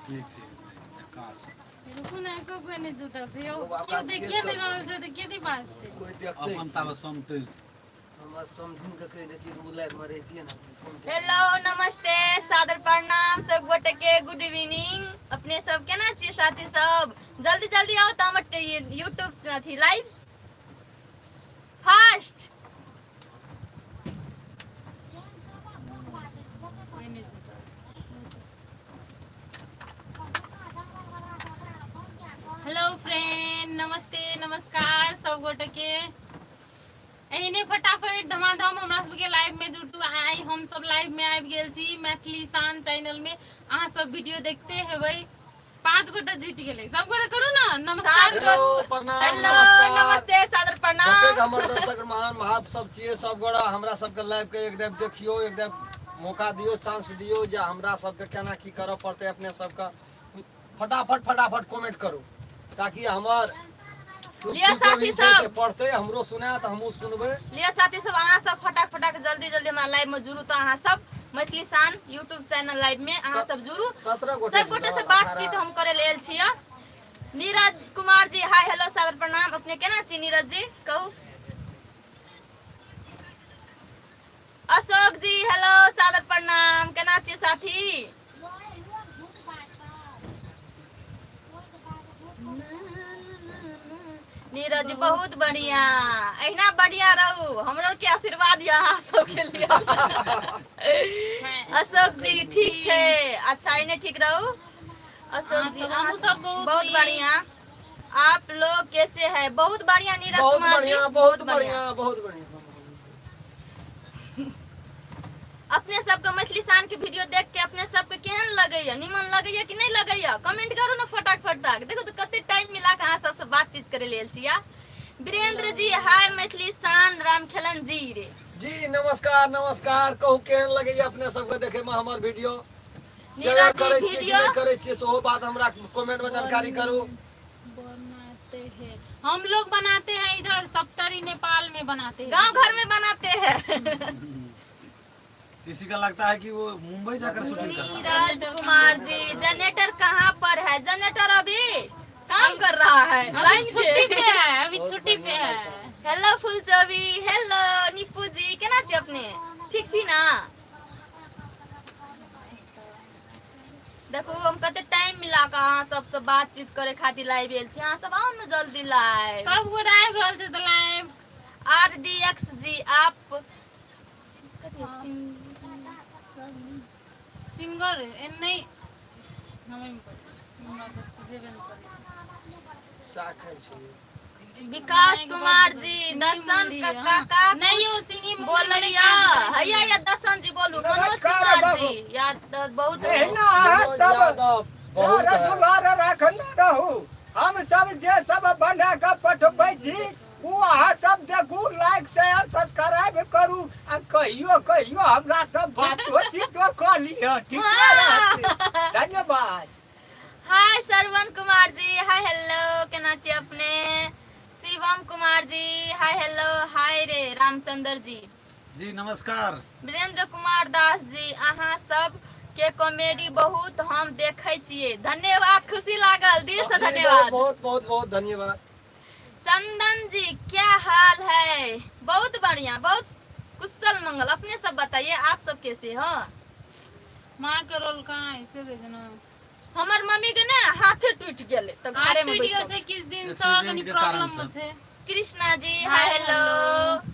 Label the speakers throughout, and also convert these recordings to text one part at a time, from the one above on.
Speaker 1: ठीक छै, झकास।
Speaker 2: रुकू ने, एको कोई नहि जुटल छै यौ।
Speaker 3: बाबा,
Speaker 2: केओ देखिए
Speaker 3: केस
Speaker 2: नहि
Speaker 3: करतै।
Speaker 2: रहल छै तऽ केदी बाजतै?
Speaker 3: कोई देखते?
Speaker 1: अपन ताबे समटै छै।
Speaker 3: हमरा समझिन के कहि देतियै तऽ ओ लाइफ में रहितियै ने, फोन के।
Speaker 4: हेलो, नमस्ते, सादर प्रणाम सब गोटे के, गुड इवनिंग। अपने सब केना छी साथी सब? जल्दी जल्दी आउ तऽ हमर यूट्यूब से अथी लाइव फास्ट।
Speaker 2: कोई नहि जुटल छै। हेलो फ्रेंड, नमस्ते, नमस्कार सब गोटे के। एहने फटाफट धमाधम हमरा सबके लाइव में जुटू। आइ हम सब लाइव में आबि गेल छी मैथिली शान चैनल में। अहाँ सब वीडियो देखते हेबै। 5 गोटा जुटि गेलै, सब गोटा करू ना नमस्कार।
Speaker 4: सात
Speaker 3: हेलो, प्रणाम।
Speaker 4: हेलो।
Speaker 3: नमस्कार।
Speaker 4: नमस्ते, सादर
Speaker 3: जतेक
Speaker 4: प्रणाम।
Speaker 3: हमर दर्शक महान भाव सब छियै, सब गोरा हमरा सबके लाइव के एक बेर देखियौ, एक बेर मौका दियौ, चांस दियौ जे हमरा सबके केना की करऽ पड़तै। अपने सबके फटाफट फटाफट कमेंट करू ताकि हमर
Speaker 4: लिअ
Speaker 3: जे
Speaker 4: साथी
Speaker 3: भी छै
Speaker 4: सब।
Speaker 3: से पढ़तै, हमरो सुनायत, हमहूँ सुनबै।
Speaker 4: लिअ साथी सब, अहाँ सब फटाक फटाक जल्दी जल्दी हमरा लाइव में जुड़ू। तऽ अहाँ सब मैथिली शान यूट्यूब चैनल लाइव में अहाँ सब जुड़ू।
Speaker 3: 17 गोटे
Speaker 4: सब गोटे से
Speaker 3: जुड़ल,
Speaker 4: बातचीत
Speaker 3: 18।
Speaker 4: हम करे लेल आयल छियै। नीरज कुमार जी, हाय, हेलो, सादर प्रणाम। अपने केना छी नीरज जी, कहू? अशोक जी, हेलो, सादर प्रणाम। केना छी साथी? नीरज जी, बहुत बढ़िया, अहिना बढ़िया रहू, हमरो के आशीर्वाद यऽ अहाँ सबके लिए। अशोक जी, ठीक छै। अच्छा, एने ठीक रहू अशोक
Speaker 2: अहाँ
Speaker 4: जी।
Speaker 2: सब-
Speaker 4: अहाँ
Speaker 2: हमहूँ सब बहुत
Speaker 4: बहुत
Speaker 2: नीक।
Speaker 4: बढ़िया। आप लोग कैसे है? बहुत बढ़िया नीरज
Speaker 3: बहुत
Speaker 4: कुमार जी।
Speaker 3: बढ़िया, बहुत बढ़िया, बहुत बढ़िया।
Speaker 4: अपने सबके मैथिली शान के वीडियो देख के अपने सबके केहन लगैया? निमन लगैया कि नहीं लगैया? कमेंट करू ना फटाक फटाक। देखो तो कते टाइम मिला के अहाँ सबसे बातचीत करे लेल छी। या वीरेंद्र जी, हाय मैथिली शान रामखेलन जी रे।
Speaker 3: जी नमस्कार, नमस्कार। कहू, केहन लगैया अपने सबके देखे में हमर वीडियो? शेयर
Speaker 4: नीरज जी,
Speaker 3: करै छियै कि
Speaker 4: वीडियो
Speaker 3: नहि करै छियै, सेहो बात हमरा कमेंट में जानकारी करू।
Speaker 2: बनाते हैं, हम लोग बनाते हैं, इधर सप्तरी नेपाल में बनाते हैं।
Speaker 4: गांव घर में बनाते हैं।
Speaker 1: किसी का लगता है कि वो मुंबई जाकर शूटिंग करता है।
Speaker 4: नीरज कुमार जी, जनरेटर कहाँ पर है? जनरेटर अभी काम कर रहा है
Speaker 2: अभी
Speaker 4: लाइन
Speaker 2: छुट्टी
Speaker 4: पे।
Speaker 2: पे है, अभी
Speaker 3: बहुत
Speaker 2: छुट्टी पे
Speaker 3: बढ़िया
Speaker 2: है।
Speaker 3: लगता है।
Speaker 4: हेलो फुलचोबी, हेलो निप्पू जी, केना छी अपने? ठीक छी ना? देखू, हम कते टाइम मिला के अहाँ सबसे बातचीत करे खातिर लाइव आयल छी। अहाँ सब आउ ने जल्दी लाइव।
Speaker 2: सब गोटा आबि रहल छै तऽ लाइव।
Speaker 4: आर डी एक्स जी, आप कथी
Speaker 2: सिंगर ए नहि, हमे नहि पढ़ै छी, हमरा तऽ सुझेबे नहि करै छै।
Speaker 3: साग खाइ छी।
Speaker 4: विकास कुमार जी,
Speaker 2: सिंगी
Speaker 4: दर्शन
Speaker 2: मुंगरी,
Speaker 4: काका
Speaker 2: हाँ।
Speaker 4: का
Speaker 2: नहीं
Speaker 4: कुछ
Speaker 2: यौ, सिंगी मुंगरी
Speaker 4: बोलैया
Speaker 2: नहि काज करै
Speaker 4: हैया
Speaker 2: छै।
Speaker 4: या दर्शन जी बोलू। मनोज
Speaker 5: नमस्कार
Speaker 4: कुमार
Speaker 5: बाबू।
Speaker 4: जी, या तऽ बहुत
Speaker 5: एहिना अहाँ
Speaker 3: मनोज
Speaker 5: सब
Speaker 3: यादव बहुत
Speaker 5: दुलार
Speaker 3: है।
Speaker 5: दुलार रखने रहू। हम सब जे सब बना कऽ पठबै छी ओ अहाँ सब देखू, लाइक शेयर सब्सक्राइब करू आ कहियो कहियो हमरा सब बातोचीतो कऽ लिअ, ठीक रहतै। धन्यवाद।
Speaker 4: हाय श्रवण कुमार जी, हाय, हेलो, केना छी अपने? शिवम कुमार जी, हाय, हेलो, हाय रे रामचंद्र जी।
Speaker 1: जी नमस्कार।
Speaker 4: वीरेंद्र कुमार दास जी, अहाँ सब के कॉमेडी बहुत हम देखै छियै। धन्यवाद, खुशी लागल, दिल से
Speaker 3: जी, बहुत
Speaker 4: धन्यवाद।
Speaker 3: बहुत बहुत बहुत धन्यवाद।
Speaker 4: चंदन जी, क्या हाल है? बहुत बढ़िया, बहुत कुशल मंगल। अपने सब बताइए, आप सब कैसे हो?
Speaker 2: माँ के रोल कहाँ है से भेजना।
Speaker 4: हमर मम्मी के ने हाथे टूट गेलै तऽ
Speaker 2: हाथ
Speaker 4: घरे में
Speaker 2: टूटि गेल
Speaker 4: बैसल
Speaker 2: छै किछु दिन से।
Speaker 1: एक्सीडेंट
Speaker 2: कनि
Speaker 1: के कारण
Speaker 2: प्रॉब्लम
Speaker 1: से।
Speaker 2: छै।
Speaker 4: कृष्णा जी, हाय,
Speaker 2: हाय,
Speaker 4: hello.
Speaker 2: Hello.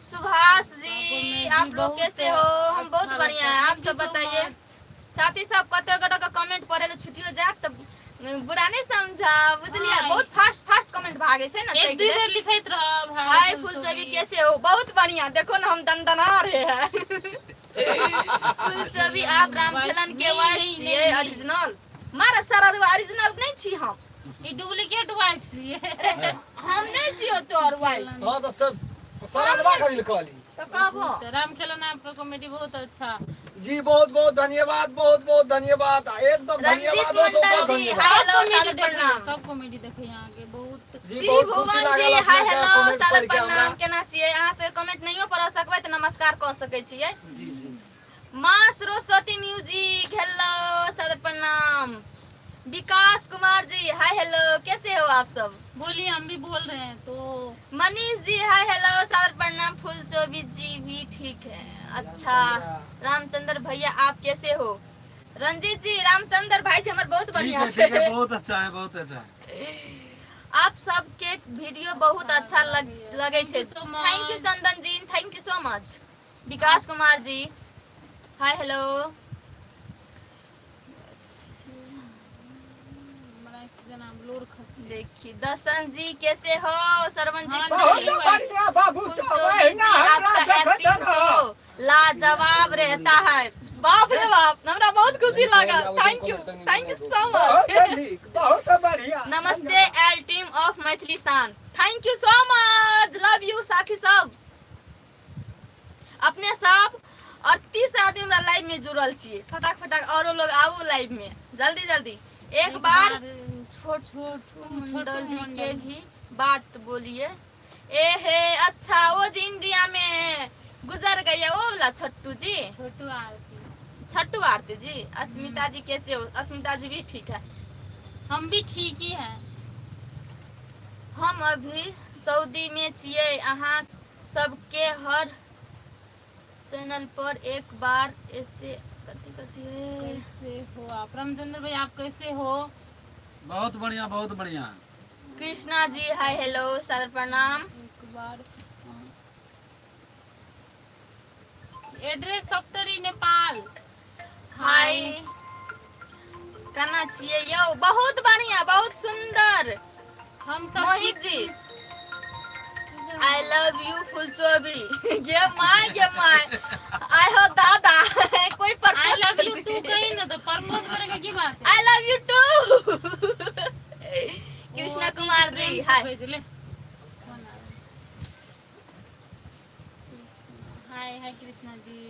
Speaker 4: Subhash ji,
Speaker 2: comedy
Speaker 4: आप लोग
Speaker 2: बहुत
Speaker 4: कैसे हो? हम बहुत
Speaker 2: अच्छा
Speaker 4: बढ़िया
Speaker 2: लगता
Speaker 4: है,
Speaker 2: है।
Speaker 4: आप
Speaker 2: thank you
Speaker 4: सब
Speaker 2: सो
Speaker 4: बताइए।
Speaker 2: मच।
Speaker 4: साथी सब, कते गोटे के कमेंट पढ़े ले छुटियो जायत तऽ बुरा नहीं समझा, बुझलियै?
Speaker 2: हाँ।
Speaker 4: बहुत फास्ट फास्ट कमेंट भागे छै ने,
Speaker 2: एक
Speaker 4: ताहि
Speaker 2: दुई
Speaker 4: के लेल।
Speaker 2: बेर लिखैत रहब।
Speaker 4: हाय फुलचबी, कैसे हो? बहुत बढ़िया। देखो ना, हम दनदना रहे हैं। फुलचबी, आप रामखेलन के
Speaker 2: नहीं,
Speaker 4: वाइफ
Speaker 2: नहीं,
Speaker 4: छियै?
Speaker 2: नहीं, नहीं।
Speaker 4: ओरिजिनल मारा सारा ओरिजिनल नहीं छी हम।
Speaker 2: ई डुप्लीकेट वाइफ छियै।
Speaker 4: हम नहीं छियो तोहर वाइफ।
Speaker 3: हाँ, तऽ सब सरदबा करी कहली।
Speaker 4: तो कहबो।
Speaker 2: तो राम खेलन, आपका कॉमेडी बहुत अच्छा।
Speaker 3: जी, बहुत बहुत धन्यवाद, बहुत बहुत धन्यवाद, एकदम
Speaker 4: रंजीत
Speaker 3: धन्यवाद हो, सब
Speaker 4: मंडल जी,
Speaker 3: धन्यवाद।
Speaker 4: हाय,
Speaker 2: सब
Speaker 4: हेलो,
Speaker 2: कॉमेडी
Speaker 4: सादर
Speaker 2: देखैया,
Speaker 4: प्रणाम।
Speaker 2: सब कॉमेडी देखैया अहाँके बहुत।
Speaker 3: जी, बहुत खुशी
Speaker 4: त्रिभुवन
Speaker 3: लागल
Speaker 4: जी, हाय,
Speaker 3: अपने के
Speaker 4: हेलो,
Speaker 3: कमेंट
Speaker 4: सादर
Speaker 3: पढ़ के हमरा।
Speaker 4: प्रणाम। केना छियै अहाँ से? कमेंट नहियो पढ़ सकबै तऽ नमस्कार कऽ सकै छियै।
Speaker 3: जी जी।
Speaker 4: माँ सरस्वती म्यूजिक, हेलो, सादर प्रणाम। विकास कुमार जी हाय हेलो, कैसे हो आप सब?
Speaker 2: बोलिए, हम भी बोल रहे हैं तो।
Speaker 4: मनीष जी हाय हेलो, सादर प्रणाम। फूल चौबी जी भी ठीक है। अच्छा रामचंद्र भैया आप कैसे हो? रंजीत जी रामचंद्र भाई जी हमर बहुत
Speaker 1: ठीक
Speaker 4: बढ़िया
Speaker 1: है, ठीक है,
Speaker 4: छै।
Speaker 1: बहुत अच्छा है, बहुत अच्छा है।
Speaker 4: आप सबके वीडियो बहुत अच्छा लगे छै।
Speaker 2: Thank you so much.
Speaker 4: Thank you Chandan ji, thank you so much. Vikas Kumar ji hi hello.
Speaker 2: हमरा जेना लोर खसते।
Speaker 4: देखी दर्शन जी कैसे हो? सरवन जी
Speaker 2: हाँ,
Speaker 5: बहुत
Speaker 2: नहीं।
Speaker 5: बढ़िया बाबू
Speaker 4: फूल
Speaker 5: सब
Speaker 4: चौधरी
Speaker 5: एहिना
Speaker 4: जी
Speaker 5: हमरा
Speaker 4: आपका
Speaker 5: देखैत
Speaker 4: एक्टिंग
Speaker 5: रह।
Speaker 4: तो लाजवाब रहता है। बाप रे बाप, हमरा बहुत खुशी लागल। Thank you, thank you so much.
Speaker 5: बहुत नीक, बहुत बढ़िया।
Speaker 4: नमस्ते एल टीम ऑफ मैथिली शान, thank you so much, love you साथी सब। अपने सब 38 आदमी हमरा लाइव में जुड़ल छियै। फटाक फटाक औरो लोग आउ लाइव में, जल्दी जल्दी। एक बार
Speaker 2: छोट छोट
Speaker 4: मंडल जी के भी बात बोलिए। ए हे अच्छा, वो जी इंडिया में गुजर गया वो वाला छट्टू जी,
Speaker 2: छोटू आरती,
Speaker 4: छट्टू आरती जी। अस्मिता जी कैसे हो? अस्मिता जी भी ठीक है।
Speaker 2: हम भी ठीक ही है।
Speaker 4: हम अभी सऊदी में छियै। अहाँ सबके हर चैनल पर एक बार ऐसे कथी कथी है।
Speaker 2: कैसे हो आप रामचंद्र भाई, आप कैसे हो?
Speaker 1: बहुत बढ़िया, बहुत बढ़िया।
Speaker 4: कृष्णा जी हाय हेलो, सादर प्रणाम।
Speaker 2: एक बार एड्रेस सप्तरी नेपाल।
Speaker 4: हाय केना छियै यौ? बहुत बढ़िया, बहुत सुंदर।
Speaker 2: हम सब
Speaker 4: मोहित
Speaker 2: ठीक
Speaker 4: जी
Speaker 2: छी।
Speaker 4: I love you फुलचोबी। गे my गे my, आई हो दादा, कोई
Speaker 2: I
Speaker 4: propose
Speaker 2: love you to कही ना तो प्रपोज करे के की बात है?
Speaker 4: I love you too. Krishna Kumar ji hi.
Speaker 2: Hi hi Krishna ji.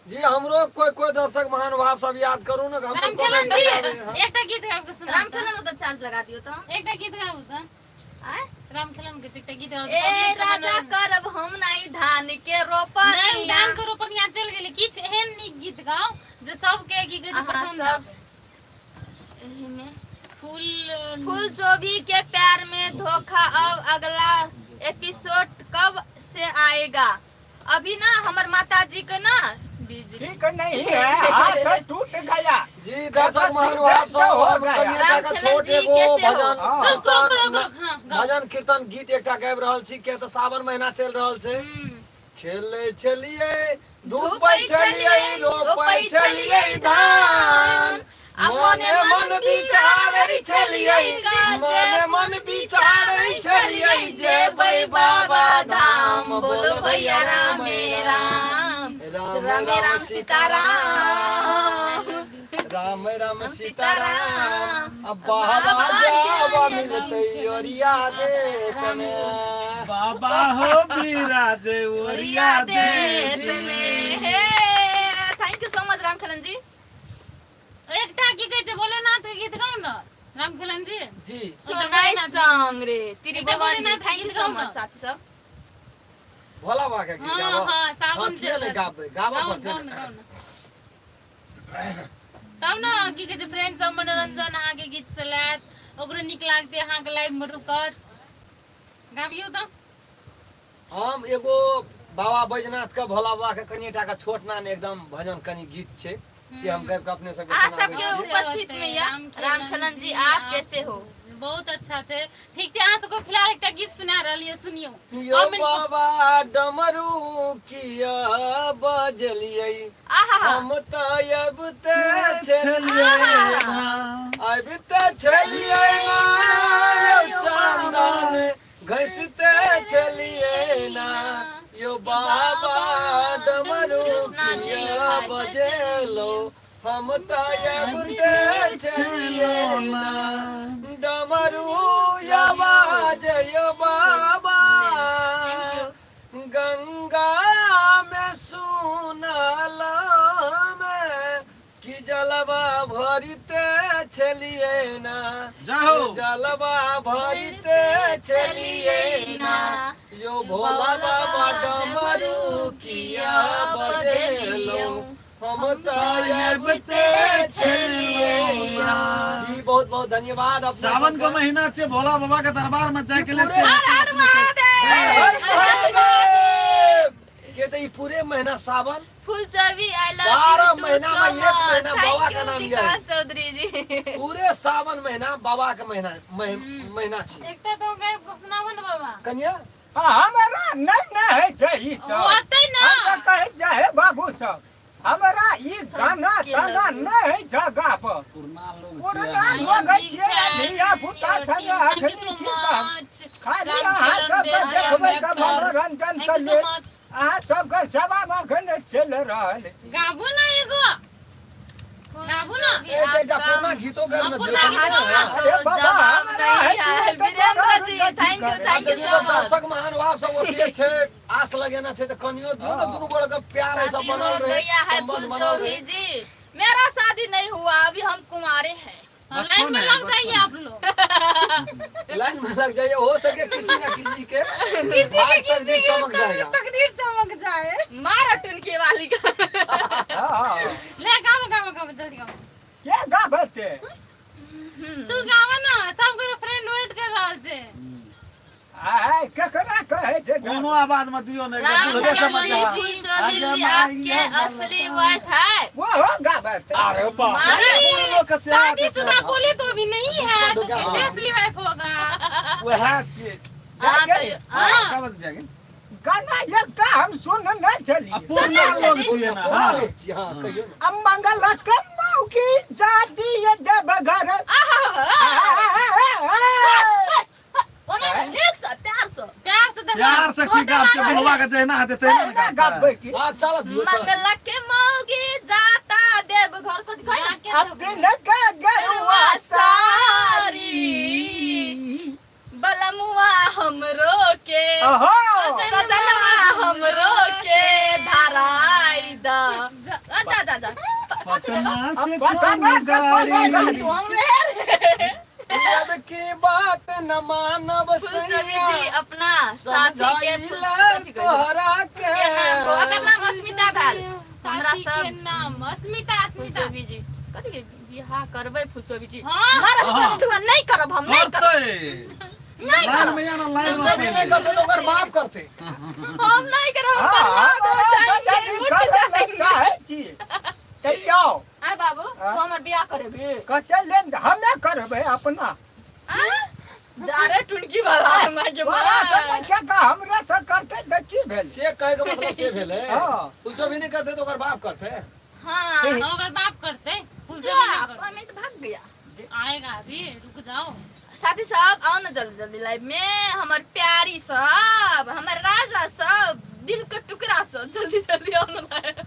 Speaker 3: जी हमरो कोई कोई दर्शक महानुभाव सब याद करू ने, हम तो
Speaker 2: रामखेलन
Speaker 3: कमेंट
Speaker 2: जी
Speaker 3: नहीं आवे हैं।
Speaker 2: एकटा गीत गाबि के सुनाउ
Speaker 4: राम
Speaker 2: तऽ।
Speaker 4: खेलन तो चार्ज लगा दियो तो।
Speaker 2: एकटा गीत गाबू तऽ।
Speaker 4: आय?
Speaker 2: रामखेलन के एकटा गीत गाबू।
Speaker 4: ए राजा करब हम नहीं धान के रोपनिया।
Speaker 2: नहीं, धान के रोपनिया चलि गेलै। किछु एहन नीक गीत गाउ जे सबके की कहै छै
Speaker 4: अहाँ
Speaker 2: पसन्द
Speaker 4: सब
Speaker 2: आबै।
Speaker 4: एहिमे
Speaker 2: फूल
Speaker 4: फूल चोभी के प्यार में धोखा। अब अगला एपिसोड कब से आएगा? अभी ना हमर माता जी के ना बिजली
Speaker 5: ठीक नहीं है, हाथ टूट गया।
Speaker 3: जी दर्शक महानुभाव सब, हम कनिया का
Speaker 4: रामखेलन
Speaker 3: छोट
Speaker 4: जी
Speaker 3: एगो
Speaker 4: कैसे हो?
Speaker 3: भजन
Speaker 5: हाँ।
Speaker 2: रुक रुक रुक
Speaker 3: कीर्तन
Speaker 2: रुक, हाँ गाउ।
Speaker 3: भजन कीर्तन गीत एकटा गाबि रहल छी, किया तऽ सावन महीना चलि रहल छै। खेलै छलियै, धूपै छलियै, रोपै छलियै धान, मने मन विचारै छलियै, मने मन विचारै छलियै, जेबै बाबा धाम।
Speaker 4: बोलो भैया रामे राम,
Speaker 3: राम
Speaker 4: रामे राम सीताराम,
Speaker 3: राम राम
Speaker 4: सीताराम।
Speaker 3: सीताराम। अब बाबा जावा मिलतै ओरिया देश में।
Speaker 1: बाबा हो बिराजे ओरिया देश
Speaker 4: देश में। हे thank you so much Ramkhelan ji.
Speaker 2: एकटा की कहै छै भोलेनाथ के गीत गाउ ने रामखेलन जी।
Speaker 3: जी
Speaker 4: सो नाइस सॉन्ग रे त्रिभुवन जी,
Speaker 2: भोलेनाथ
Speaker 4: thank you
Speaker 2: गीत
Speaker 4: सो
Speaker 2: गाउ
Speaker 4: मच
Speaker 2: ने।
Speaker 4: साथी सब।
Speaker 3: भोला बाबा के गीत
Speaker 2: हाँ
Speaker 3: गाबऽ?
Speaker 2: हाँ सावन
Speaker 3: हाँ, किया नहि गाबबै, गाबऽ
Speaker 2: गाउ
Speaker 3: पड़तै
Speaker 2: गाउ
Speaker 3: ने।
Speaker 2: ने, गाउ ने तब ने की कहै छै फ्रेंड सब मनोरंजन अहाँके गीत से लेत, ओकरो नीक लागतै, अहाँके लाइव मे रुकत। गाबियौ तऽ।
Speaker 3: हम एगो बाबा बैजनाथ के भोला बाबा के कनिटा के छोट नान एकदम भजन कनि गीत छै, से हम गाबि के अपने सबके
Speaker 4: अहाँ
Speaker 3: सुनाबै
Speaker 4: सबके
Speaker 3: छी।
Speaker 4: उपस्थित में या रामखेलन जी आप कैसे हो?
Speaker 2: बहुत अच्छा छै, ठीक छै। अहाँ सबके फिलहाल एकटा गीत सुना रहल यऽ, सुनियौ।
Speaker 3: यो
Speaker 2: Comment-
Speaker 3: बाबा डमरू किया बजलियै,
Speaker 4: आहा
Speaker 3: हम तऽ अबिते छलियै ना, अबिते छलियै ना, यौ चंदन घसिते छलियै ना, यो बाबा डमरू किया बजेलो, हम तऽ अबिते छलियै ना, डमरू आवाज यो बाबा, गंगा में सुनल में कि जलवा भरिते छलियै ना,
Speaker 1: जाहो।
Speaker 3: जलवा भरिते छलियै ना, यो भोला बाबा डमरू किया बजेलो, हम तऽ अबिते छलियै ना। जी बहुत बहुत धन्यवाद अपने
Speaker 1: सावन के
Speaker 3: सबके।
Speaker 1: महीना छै भोला बाबा के दरबार में जाय के लेल
Speaker 3: पूरे-
Speaker 4: हर हर महादेव
Speaker 3: हर महादेव के तऽ ई पूरे महीना सावन
Speaker 4: फुल chubby I love
Speaker 3: 12
Speaker 4: you two
Speaker 3: महीना
Speaker 4: सो
Speaker 3: में एक
Speaker 4: मच
Speaker 3: महीना बाबा
Speaker 4: thank
Speaker 3: के
Speaker 4: you
Speaker 3: नाम
Speaker 4: विकास चौधरी जी।
Speaker 3: पूरे सावन महीना बाबा के महीना महीना छी।
Speaker 2: एकटा तो गायब के सुनाबो ने बाबा।
Speaker 3: कनिया
Speaker 5: हमरा नहि ने होइ छै ई सब।
Speaker 2: होतै ना।
Speaker 5: हम तऽ कहै छै हे बाबू सब, हमरा ई गाना
Speaker 4: सबके
Speaker 5: ताना
Speaker 4: लगै।
Speaker 5: नहि होइ छै गाबऽ।
Speaker 1: पुरना लोग
Speaker 5: पुरना
Speaker 1: छियै।
Speaker 5: लोग छियै आ धिया पुता संगे
Speaker 2: thank you
Speaker 5: अखनी
Speaker 2: सो
Speaker 5: की कहब।
Speaker 2: मच।
Speaker 5: खाली
Speaker 2: राम
Speaker 5: अहाँ
Speaker 2: चरण
Speaker 5: सबके
Speaker 2: बेस
Speaker 5: देखबै के
Speaker 2: अम्बेडकर।
Speaker 5: मनोरंजन
Speaker 2: thank
Speaker 5: के
Speaker 2: you so
Speaker 5: लेल
Speaker 2: मच।
Speaker 5: अहाँ सबके सेवामे अखन चलि रहल छी।
Speaker 2: गाबू ना एगो। गाबू ना।
Speaker 3: एक एकटा पुरना गीतो गाबि ने
Speaker 2: पुरना
Speaker 3: दियौ।
Speaker 2: गीत गाउ ना।
Speaker 5: अरे
Speaker 4: तो
Speaker 5: बाबा,
Speaker 4: जवाब
Speaker 5: हमरा
Speaker 4: नहीं
Speaker 5: है
Speaker 4: है
Speaker 5: कि
Speaker 4: वीरेंद्र जी,
Speaker 5: तऽ
Speaker 4: thank you, thank you
Speaker 3: देखियौ
Speaker 4: सो
Speaker 3: तऽ
Speaker 4: मच।
Speaker 3: दर्शक महानुभाव सब ओतबे छै, आस लगेने छै तऽ कनियो दियौ ने, दुनू गोड़ के प्यार ऐसा
Speaker 4: शादी हो
Speaker 3: बनल रहे,
Speaker 4: गया है
Speaker 3: संबंध
Speaker 4: फुल
Speaker 3: बनल
Speaker 4: चौधरी
Speaker 3: रहे।
Speaker 4: जी, मेरा शादी नहीं हुआ अभी, हम कुंवारे हैं।
Speaker 2: लाइन में लग जाइए आप लोग।
Speaker 3: लाइन में लग जाइए, हो सके किसी ना किसी के भाग तकदीर चमक जाएगा।
Speaker 2: तकदीर चमक जाए।
Speaker 4: मारो टुनकी वाली का।
Speaker 5: हँ,
Speaker 2: ले गाओ गाओ गाओ जल्दी गाओ।
Speaker 5: के गाबते?
Speaker 2: तू गावा ना, सब गोरा फ्रेंड वेट कर रहल छै।
Speaker 5: आय केकरा कहै छै?
Speaker 1: कोनो आवाज में दियौ ने,
Speaker 4: राम
Speaker 1: बुढ़बे
Speaker 4: चरण
Speaker 1: समझ
Speaker 4: जी,
Speaker 1: जा।
Speaker 4: फुल चौधरी जी
Speaker 1: आगे
Speaker 4: आपके
Speaker 1: मांगे
Speaker 4: असली वाइफ है।
Speaker 5: ओहो गाबते।
Speaker 1: अरे बाप
Speaker 4: मारे।
Speaker 1: रे, बूढ़ लोग के सेवा
Speaker 2: शादीशुदा बोले तो अभी नहीं है तो कैसे असली वाइफ होगा?
Speaker 1: वएह छियै।
Speaker 4: हाँ तो
Speaker 2: हाँ।
Speaker 1: गाबत जागे।
Speaker 5: गाना एकटा हम सुन नहि
Speaker 1: आ
Speaker 5: छलियै।
Speaker 1: पुरना लोग छियै ने।
Speaker 3: पुरना
Speaker 1: हाँ।
Speaker 3: लोग छियै, हाँ, कहियौ ने।
Speaker 5: आ मंगल के मौकी जाती देवघर।
Speaker 4: ओना नीक से प्यार से।
Speaker 2: प्यार से देखो।
Speaker 1: प्यार से की गाब के बुढ़वा के जहिना हेतै तहिना ने
Speaker 5: तहिना
Speaker 1: गाबतै।
Speaker 5: गाबै की।
Speaker 3: हाँ, चलो दियौ, चलो।
Speaker 4: मंगल के मौगी जाता देव घर को दिखाई ना।
Speaker 2: जाके
Speaker 5: आ
Speaker 2: देबो।
Speaker 5: पिन्ह के गेरुआ
Speaker 4: साड़ी
Speaker 5: साड़ी
Speaker 4: बलमुआ हमरो के
Speaker 5: अहो
Speaker 4: सजनवा हमरो के धराई द जा जा जा।
Speaker 1: पटना से
Speaker 5: पटना
Speaker 1: कोन
Speaker 5: से कोन
Speaker 1: गाड़ी?
Speaker 5: गाड़ी?
Speaker 4: तू हम रे
Speaker 3: अब की बात न मानब
Speaker 4: फुल चौधरी
Speaker 3: सैया,
Speaker 4: जी अपना साथी के फुल-
Speaker 3: समझाइला
Speaker 4: कथी कहै छै?
Speaker 3: तोहरा के।
Speaker 4: के नाम को ओकर नाम अस्मिता भेल। हमरा
Speaker 2: साथी
Speaker 4: सब
Speaker 2: के नाम अस्मिता।
Speaker 4: फुल
Speaker 2: अस्मिता
Speaker 4: चौधरी जी कथी के बियाह करबै? फुल चौधरी जी
Speaker 2: हाँ।
Speaker 4: मारा
Speaker 1: हाँ।
Speaker 4: सब दुआ नहीं करब हम, नहीं करब।
Speaker 1: करतै।
Speaker 4: नहीं
Speaker 1: लाइन
Speaker 4: करब।
Speaker 1: में या ना लाइन में
Speaker 3: जब भी नहीं करते तो ओकर बाप करते।
Speaker 4: हम नहीं करब, हम
Speaker 5: हाँ,
Speaker 4: बर्बाद हो
Speaker 5: हमरा
Speaker 4: जाएंगे,
Speaker 5: यदि
Speaker 4: उठ
Speaker 5: करय लए
Speaker 4: जाएंगे।
Speaker 5: चाहै छी तैयो
Speaker 4: आय बाबू,
Speaker 5: हाँ?
Speaker 4: तू हमर बियाह करेबी?
Speaker 5: कते लेन हमे करबै अपना।
Speaker 4: आँ? जा रे टुनकी वाला हमरा के
Speaker 5: तोरा
Speaker 4: मार।
Speaker 5: सब के का हमरा से करतै तऽ की भेल?
Speaker 3: से कहे के मतलब से भेलै।
Speaker 5: हाँ।
Speaker 3: कुछो भी नहीं करते तो ओकर बाप करते।
Speaker 4: हाँ।
Speaker 2: हाँ, ओकर बाप करते। फुल
Speaker 4: जा,
Speaker 2: चौधरी नहीं करते।
Speaker 4: कमेंट भाग गया।
Speaker 2: आएगा अभी, रुक जाओ।
Speaker 4: साथी सब आओ ना जल्दी जल्दी लाइव में, हमर प्यारी सब, हमर राजा सब, दिल के टुकड़ा सब, जल्दी जल्दी आओ ना लाइव।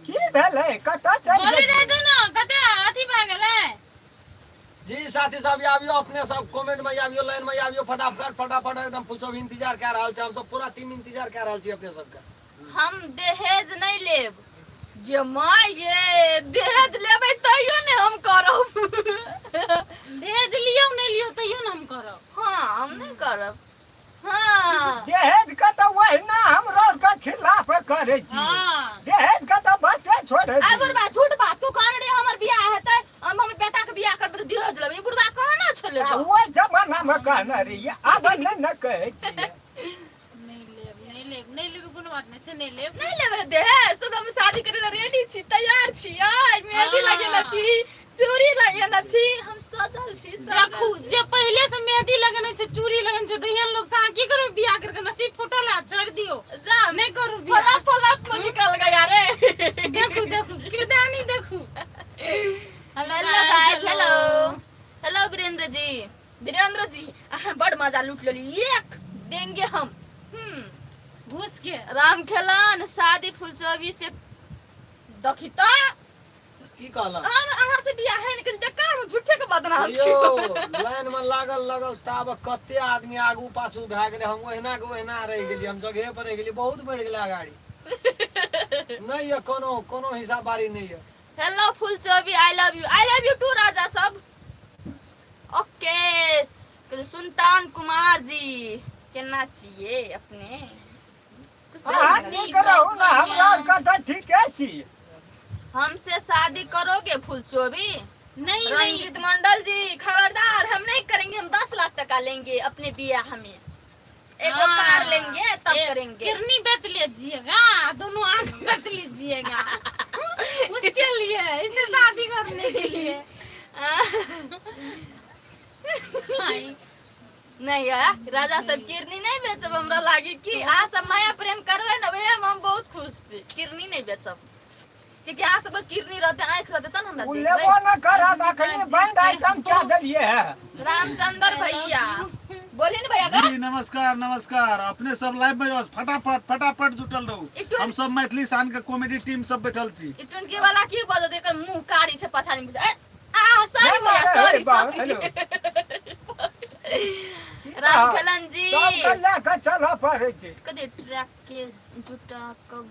Speaker 5: की भेलै? कतऽ चलि
Speaker 2: बोले
Speaker 5: गेलियै?
Speaker 2: जाइ छौ ने कते अथी भए गेलै।
Speaker 3: जी साथी सब आबियो, अपने सब कमेंट में आबियो, लाइन में आबियो, फटाफट फटाफट एकदम फुल सब इंतजार कर रहल छै, हम सब पूरा टीम इंतजार कर रहल छी अपने सबके।
Speaker 4: हम दहेज नहीं लेब। ये माय ये दहेज लेबै तैयो ने हम करब।
Speaker 2: दहेज लियौ नहि लियौ तैयो ने हम करब।
Speaker 4: हाँ, हम नहीं करब। हाँ।
Speaker 5: दहेज के तऽ ओहिना हमरो आरके खिलाफ करै छी।
Speaker 2: हाँ।
Speaker 5: दहेज के तऽ बाते छोड़े
Speaker 4: आय
Speaker 5: दियौ।
Speaker 4: बुढ़बा झूठ बात तू कहने रही हमर बियाह हेतै, हम हमर बेटा के बियाह करबै तऽ दहेज लेबै, ई बुढ़बा कहने छलै।
Speaker 5: आ ओहि जमाना मे कहने रहियै, आब नहि ने कहै छियै।
Speaker 2: नहि लेब, नहि लेब, नहि लेब, कोनो बात नहि से नहि लेब।
Speaker 4: नहीं लेबै दहेज तो हम शादी करे ला रेडी छी, तैयार छी, आय मेहंदी
Speaker 2: हाँ।
Speaker 4: लगेने छी, चूड़ी लगेने छी, हम सजल छी, सजल
Speaker 2: देखू
Speaker 4: छी।
Speaker 2: जे पहिले से मेहंदी लगेने छै, चूड़ी लगेने छै, तऽ एहन लोग से अहाँ की करबै बियाह करके? नसीब फूटल है, छोड़ि दियौ।
Speaker 4: जा
Speaker 2: नहि करू बियाह।
Speaker 4: फला फला में निकल गया रे।
Speaker 2: देखू देखू किरदानी देखू।
Speaker 4: Hello guys, hello hello Virendra ji, Virendra ji अहाँ बड़ मजा लूट लेली, एक देंगे हम।
Speaker 2: घुस के
Speaker 4: राम खेलन शादी फुलचौबी से देखी तऽ
Speaker 3: की कहला?
Speaker 4: हम अहाँ से बियाह है नहीं बेकार में झूठे के बदनाम छी।
Speaker 3: यौ लाइन में लागल लागल ताब कते आदमी आगू पाछू भए गेलै, हम ओहिना के ओहिना रहि गेलियै, हम जगहे पर रहि गेलियै, बहुत बढ़ि गेलै अगाड़ी, नहि यऽ कोनो कोनो हिसाब बारी नहि यऽ।
Speaker 4: Hello full Chaubis, I love you, I love you too राजा सब। ओके सुल्तान कुमार जी केना छियै अपने?
Speaker 5: अहाँ नीक रहू ने, हमरा आरके तऽ ठीके छी।
Speaker 4: हमसे शादी करोगे फुलचोबी?
Speaker 2: नहीं नहीं।
Speaker 4: रंजीत मंडल जी खबरदार, हम नहीं करेंगे, हम 10 लाख टका लेंगे अपने बियाह में, एगो
Speaker 2: हाँ।
Speaker 4: कार लेंगे तब करेंगे।
Speaker 2: किडनी बेच लीजिएगा, दोनों आंख बेच लीजिएगा उसके लिए, इसे शादी करने के लिए। हाय।
Speaker 4: नहीं यार राजा सब किडनी नहीं बेचब, हमरा लागी कि अहाँ सब माया प्रेम करबै ने, वएह में हम बहुत खुश छी। किडनी नहीं बेचब क्योंकि अहाँ सबके किडनी रहते, आँखि रहते तब ने हमरा
Speaker 5: ओ
Speaker 4: देखबै।
Speaker 5: लेबो न करत, अखनी बैंड आइटम क्या देलियै है।
Speaker 4: रामचंद्र भैया बोली ने भैया का।
Speaker 1: जी नमस्कार नमस्कार, अपने सब लाइव में जाओ, फटाफट फटाफट जुटल रहू। हम सब मैथिली शान के कॉमेडी टीम सब बैठल छी।
Speaker 4: ई टुनकी वाला की बजत, एकर मुंह कारी छै पछाड़ी में। ए, आ सॉरी भैया, सॉरी सॉरी।
Speaker 5: हेलो।
Speaker 4: रामखेलन जी
Speaker 5: सबके लए कऽ चलऽ पड़ै छै।
Speaker 4: कथी ट्रैक के जुटा कब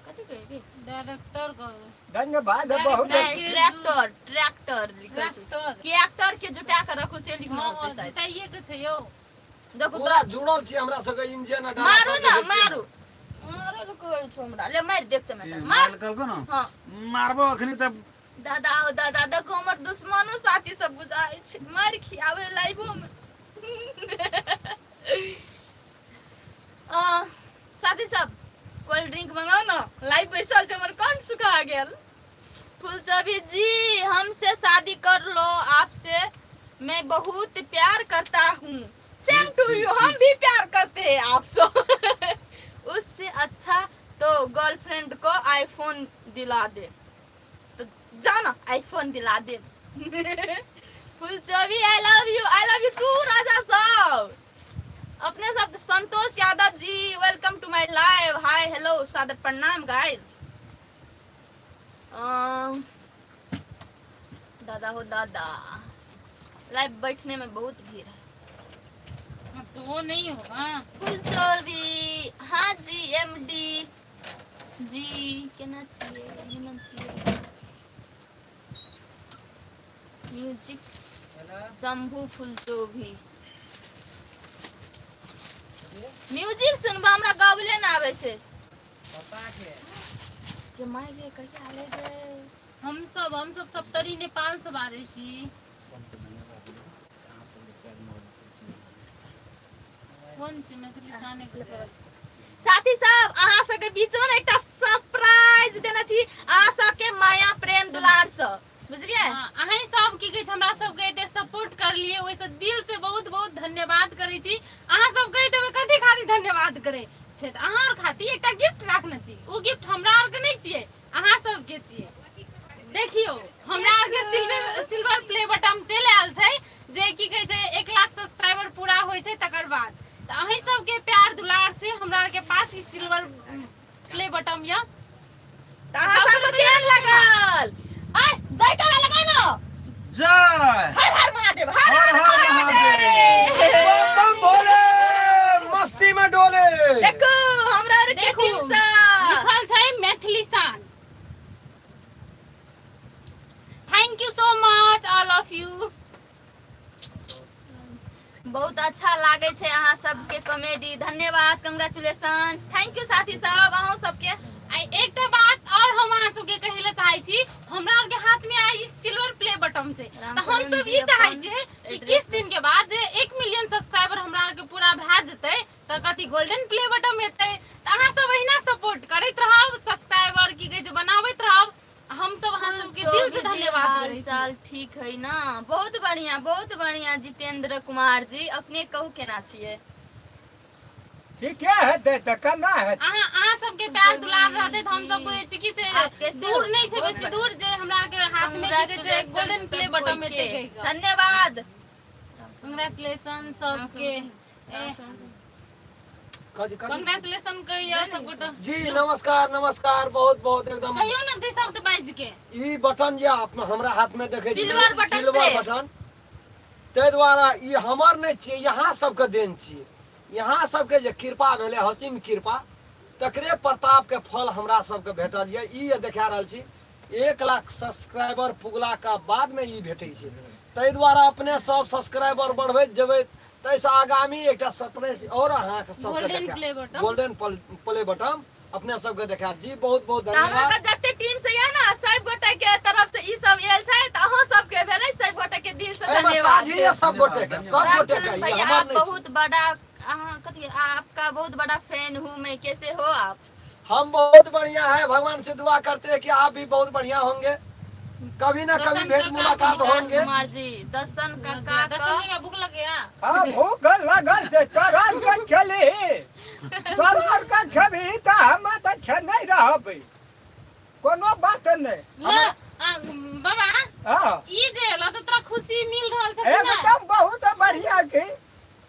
Speaker 4: कथी कहबी?
Speaker 2: डायरेक्टर कहो।
Speaker 5: धन्यवाद बहुत।
Speaker 4: नहीं, ट्रैक्टर ट्रैक्टर लिखल छै।
Speaker 2: ट्रैक्टर
Speaker 4: कि एक्टर के जुटा के रखू से लिखना
Speaker 2: हाँ
Speaker 4: होतै शायद।
Speaker 2: जुटाइए के छै यौ।
Speaker 4: देखू
Speaker 3: पूरा
Speaker 4: तो
Speaker 3: जुड़ल छी हमरा सबके इंजन आ डाला
Speaker 4: मारू
Speaker 3: सबके
Speaker 4: ना
Speaker 3: देखियौ।
Speaker 4: मारू मारू ल कहै छौ हमरा, ले मारि देख चमेटा मार।
Speaker 1: कहलको ने।
Speaker 4: हाँ।
Speaker 1: मारबो अखनी तऽ।
Speaker 4: दादा हो दादा, देखो हमर दुश्मनो साथी सब बुझाइ छै, मारि खियावे लाइवो में। आ, साथी सब कोल्ड ड्रिंक मंगाओ ना, लाइव बैसल छै, हमर कौन सुखा गेल। फुलचबी जी हमसे शादी कर लो, आपसे मैं बहुत प्यार करता हूँ। सेम टू you, हम भी प्यार करते हैं आपसे। उससे अच्छा तो गर्लफ्रेंड को आईफोन दिला दे, तो जाना आईफोन दिला दे। फुलचबी I love you, I love you too राजा साहब। अपने सब Santosh Yadav ji welcome to my live, hi hello सादर प्रणाम गाइस। दादा हो दादा, लाइव बैठने में बहुत भीड़ है।
Speaker 2: हाँ, तो वो नहीं होगा।
Speaker 4: फुलचोरी हाँ जी, एमडी जी केना छियै, निमन छियै। म्यूजिक शंभू फुलचोभी म्यूजिक सुनबा, हमरा गाबले ना आबै छै। के my गे कहिया आले गे।
Speaker 2: हम सब सप्तरी नेपाल से बाजै छी। कोन छी मैथिली शाने के छै?
Speaker 4: साथी सब अहाँ सबके बीच में एकटा सरप्राइज देने छी अहाँ सबके माया प्रेम दुलार से, बुझलियै?
Speaker 2: हाँ, अहीं सब की कहै छै हमरा सबके एते सपोर्ट करलियै, ओहिसँ दिल से बहुत बहुत धन्यवाद करै छी। अहाँ सब कहि देबै कथी खातिर धन्यवाद करै छै, तऽ अहाँ आर खातिर एकटा गिफ्ट राखने छी। ओ गिफ्ट हमरा आरके नहि छियै, अहाँ सबके छियै। देखियौ हमरा आरके सिल्वर सिल्वर प्ले बटन चलि आयल छै, जे की कहै छै 1 लाख सब्सक्राइबर पूरा होइ छै तकर बाद। तऽ अहीं सबके प्यार दुलार से हमरा आरके पास ई सिल्वर प्ले बटन यऽ।
Speaker 4: तऽ अहाँ सबके केहन लागल? आय जयकारा लगा ना।
Speaker 1: जय
Speaker 4: हर हर महादेव, हर
Speaker 1: हर
Speaker 4: हर
Speaker 1: हर महादेव।
Speaker 3: बम बम भोले मस्ती में डोले।
Speaker 4: देखू हमरा आरके
Speaker 2: देखू।
Speaker 4: टीम से
Speaker 2: लिखल छै मैथिली शान। Thank you so much all of you.
Speaker 4: बहुत अच्छा लागे छै अहाँ सबके कॉमेडी, धन्यवाद, कंग्रेचुलेशन, thank you साथी सब अहाँ सबके।
Speaker 2: आ एकटा बात और हम अहाँ सबके कहै लए चाहै छी, हमरा आरके हाथ में आइ सिल्वर प्ले बटन छै, तऽ हम सब ई चाहै छियै कि किछु दिन के बाद जे 1 मिलियन सब्सक्राइबर हमरा आरके पूरा भए जेतै तऽ कथी गोल्डन प्ले बटन एतै। तऽ अहाँ सब अहिना सपोर्ट करैत रहब, सब्सक्राइबर की कहै छै बनाबैत रहब। हम सब अहाँ सबके दिल से धन्यवाद
Speaker 4: हाल
Speaker 2: करै छी।
Speaker 4: चाल ठीक है ना? बहुत बढ़िया, बहुत बढ़िया जितेंद्र कुमार जी, अपने कहू केना छियै?
Speaker 5: ठीके हेतै तऽ केना हेतै?
Speaker 2: अहाँ अहाँ सबके प्यार दुलार रहतै तऽ हम सब बुझै छी कि से
Speaker 4: आप कैसे
Speaker 2: दूर
Speaker 4: हो?
Speaker 2: नहि छै बेसी दूर जे हमरा के हाथ में की कहै छै गोल्डन प्ले बटन एतै कहि कऽ।
Speaker 4: धन्यवाद।
Speaker 2: कंग्रेचुलेशन सबके,
Speaker 3: कथी कथी?
Speaker 2: कंग्रेचुलेशन कहियो सब गोटा।
Speaker 3: जी नमस्कार नमस्कार, बहुत बहुत एकदम।
Speaker 2: कहियो ने दू शब्द बाजि के।
Speaker 3: ई बटन जे आप हमरा हाथ में देखै छी,
Speaker 4: सिल्वर बटन
Speaker 3: सिल्वर
Speaker 4: पे।
Speaker 3: बटन, ताहि दुआरे ई हमर नहि छियै, यहाँ सबके देन छियै। यहाँ सबके जे कृपा भेलै, हसीम कृपा, तकरे प्रताप के फल हमरा सबके भेटल यऽ। ई जे देखा रहल छी 1 लाख सब्सक्राइबर पुगला के बाद में ई भेटै छै, ताहि दुआरे अपने सब सब्सक्राइबर बढ़बैत जेबै ताहिसँ आगामी एकटा सरप्राइज और अहाँके सबके
Speaker 2: गोल्डन
Speaker 3: देखायब।
Speaker 2: Play button.
Speaker 3: Golden play button अपने सबके देखायब जी। बहुत बहुत
Speaker 4: तऽ हमरा
Speaker 3: धन्यवाद।
Speaker 4: के जते टीम से या ना सब गोटे के तरफ से ई सब आयल छै, तऽ अहाँ सबके भेलै सब गोटे के दिल से
Speaker 3: एहिमे
Speaker 4: धन्यवाद।
Speaker 3: साझी है सब गोटे के, सब गोटे के,
Speaker 4: रामचंद्र
Speaker 3: ई
Speaker 4: भैया
Speaker 3: हमर
Speaker 4: आप
Speaker 3: नहि छै।
Speaker 4: बहुत बड़ा, अहाँ कथी, आपका बहुत बड़ा फैन हूँ मैं, कैसे हो आप?
Speaker 3: हम बहुत बढ़िया है, भगवान से दुआ करते हैं कि आप भी बहुत बढ़िया होंगे, कभी ना कभी
Speaker 2: दर्शन
Speaker 3: भेंट
Speaker 2: काका,
Speaker 3: मुलाकात
Speaker 4: विकास
Speaker 3: होंगे।
Speaker 4: कुमार जी, दर्शन काका
Speaker 2: दर्शन
Speaker 4: का
Speaker 2: का भूख लग गया?
Speaker 5: हाँ, भूख लगल छै। तोरा के खेली, तोरा के खेबही तऽ हम तऽ खेने रहबै, कोनो बात नहि।
Speaker 2: ल, बाबा।
Speaker 5: हाँ।
Speaker 2: ई जे एला तऽ तोरा खुशी मिल रहल छै कि नहि?
Speaker 5: एकदम बहुत बढ़िया। की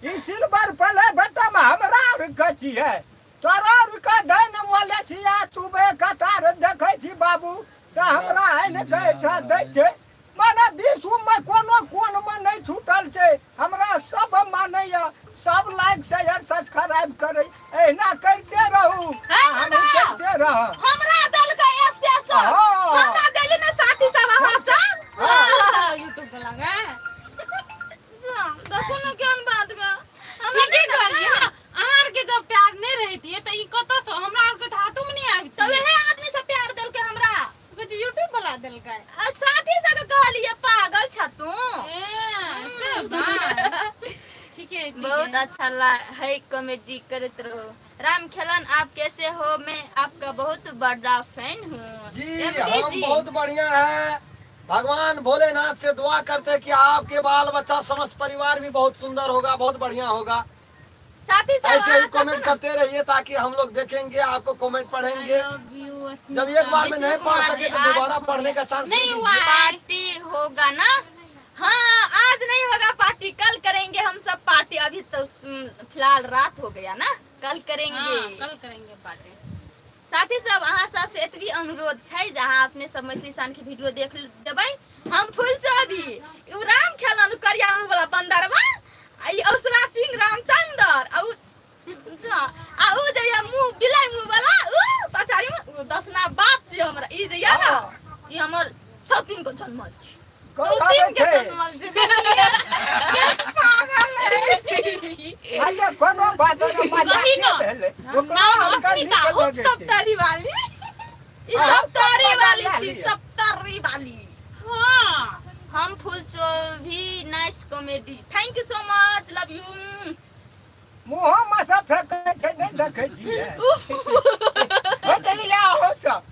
Speaker 5: ई सिल्वर प्ले बटन हमरा आर के छियै, तोरा आर के दैन मलेशिया तुबे कतार देखै छी बाबू, तऽ हमरा आनि के एहिठाम दै छै। माने विश्व मे कोनो कोन मे नहि छूटल छै, हमरा सब मानैया, सब लाइक शेयर सब्सक्राइब करै। एहिना करिते रहू, हमहूँ करिते रहब।
Speaker 4: हमरा देलकै स्पेशल।
Speaker 5: हाँ।
Speaker 4: हमरा देली ने साथी सब अहाँ सब।
Speaker 2: यूट्यूब पर लगा।
Speaker 4: देखू ने केहन बात ग हमरा।
Speaker 2: ठीके कहलियै ने, अहाँ आरके जब प्यार नहि रहितियै तऽ ई कतऽसँ हमरा आरके तऽ हाथोमे नहि आबितियै।
Speaker 4: तऽ वएह आदमी सब प्यार देलकै हमरा।
Speaker 2: कुछ यूट्यूब वाला देलकै।
Speaker 4: आ साथी सबके कहलियै, पागल छ तू।
Speaker 2: ए, से बात। ठीके ठीके।
Speaker 4: बहुत अच्छा ला है, कॉमेडी करते रहो। राम खेलन आप कैसे हो? मैं आपका बहुत बड़ा फैन हूँ।
Speaker 3: जी।
Speaker 4: MD
Speaker 3: हम
Speaker 4: जी।
Speaker 3: बहुत बढ़िया है, भगवान भोलेनाथ से दुआ करते हैं कि आपके बाल बच्चा समस्त परिवार भी बहुत सुंदर होगा, बहुत बढ़िया होगा।
Speaker 4: साथी सब
Speaker 3: ऐसे ही
Speaker 4: अहाँ सब
Speaker 3: कमेंट करते रहिए ताकि हम लोग देखेंगे, आपको कमेंट पढ़ेंगे।
Speaker 2: I love you, Asmita.
Speaker 3: जब एक बार में
Speaker 4: विष्णु
Speaker 3: नहीं पढ़
Speaker 4: कुमार
Speaker 3: सके
Speaker 4: जी,
Speaker 3: तो
Speaker 4: आज
Speaker 3: दोबारा
Speaker 4: हो
Speaker 3: पढ़ने
Speaker 4: गया।
Speaker 3: का चांस
Speaker 2: नहीं
Speaker 3: नहीं
Speaker 2: हुआ
Speaker 3: दीजिए।
Speaker 2: है।
Speaker 4: पार्टी होगा ना? हाँ, आज नहीं होगा पार्टी, कल करेंगे हम सब पार्टी। अभी तो फिलहाल रात हो गया ना, कल करेंगे।
Speaker 2: हाँ, कल करेंगे पार्टी।
Speaker 4: साथी सब, अहाँ सबसे एतबी अनुरोध छै जे अहाँ अपने सब मैथिली शान के वीडियो देख देबै। हम फुल चौबी, उ राम खेलन करिया वाला बंदरवा, आ ई औसरा सिंह रामचंद्र, आ उ आ उ जे ये मुँह बिलाइ मुँह वाला उ पछाड़ी में उ दसना बाप छै हमरा। ई जे ये ना, ई हमर चौतीन को जन्मल छै।
Speaker 5: कहबै
Speaker 4: चौतीन के
Speaker 5: छै।
Speaker 4: जन्मल छै, देखलियै? पागल है।
Speaker 5: आइए, कोनो बात नहि, मजाके
Speaker 2: कही ना।
Speaker 5: भेलै। ओकरा
Speaker 2: नाम
Speaker 5: हमका
Speaker 2: अस्मिता,
Speaker 5: नीक
Speaker 2: उप
Speaker 5: लगै छै।
Speaker 2: सप्तरी वाली।
Speaker 4: ई
Speaker 5: अहाँ
Speaker 4: सब सप्तरी
Speaker 5: सब
Speaker 4: वाली
Speaker 5: मजा
Speaker 4: छी,
Speaker 5: लिअ।
Speaker 4: सप्तरी वाली।
Speaker 2: हाँ।
Speaker 4: हम फुल चोभी, nice comedy, thank you so much, love you.
Speaker 5: मुँहो मे सब फेकै छै, नहि देखै छियै? हो चलि अहूँ सब।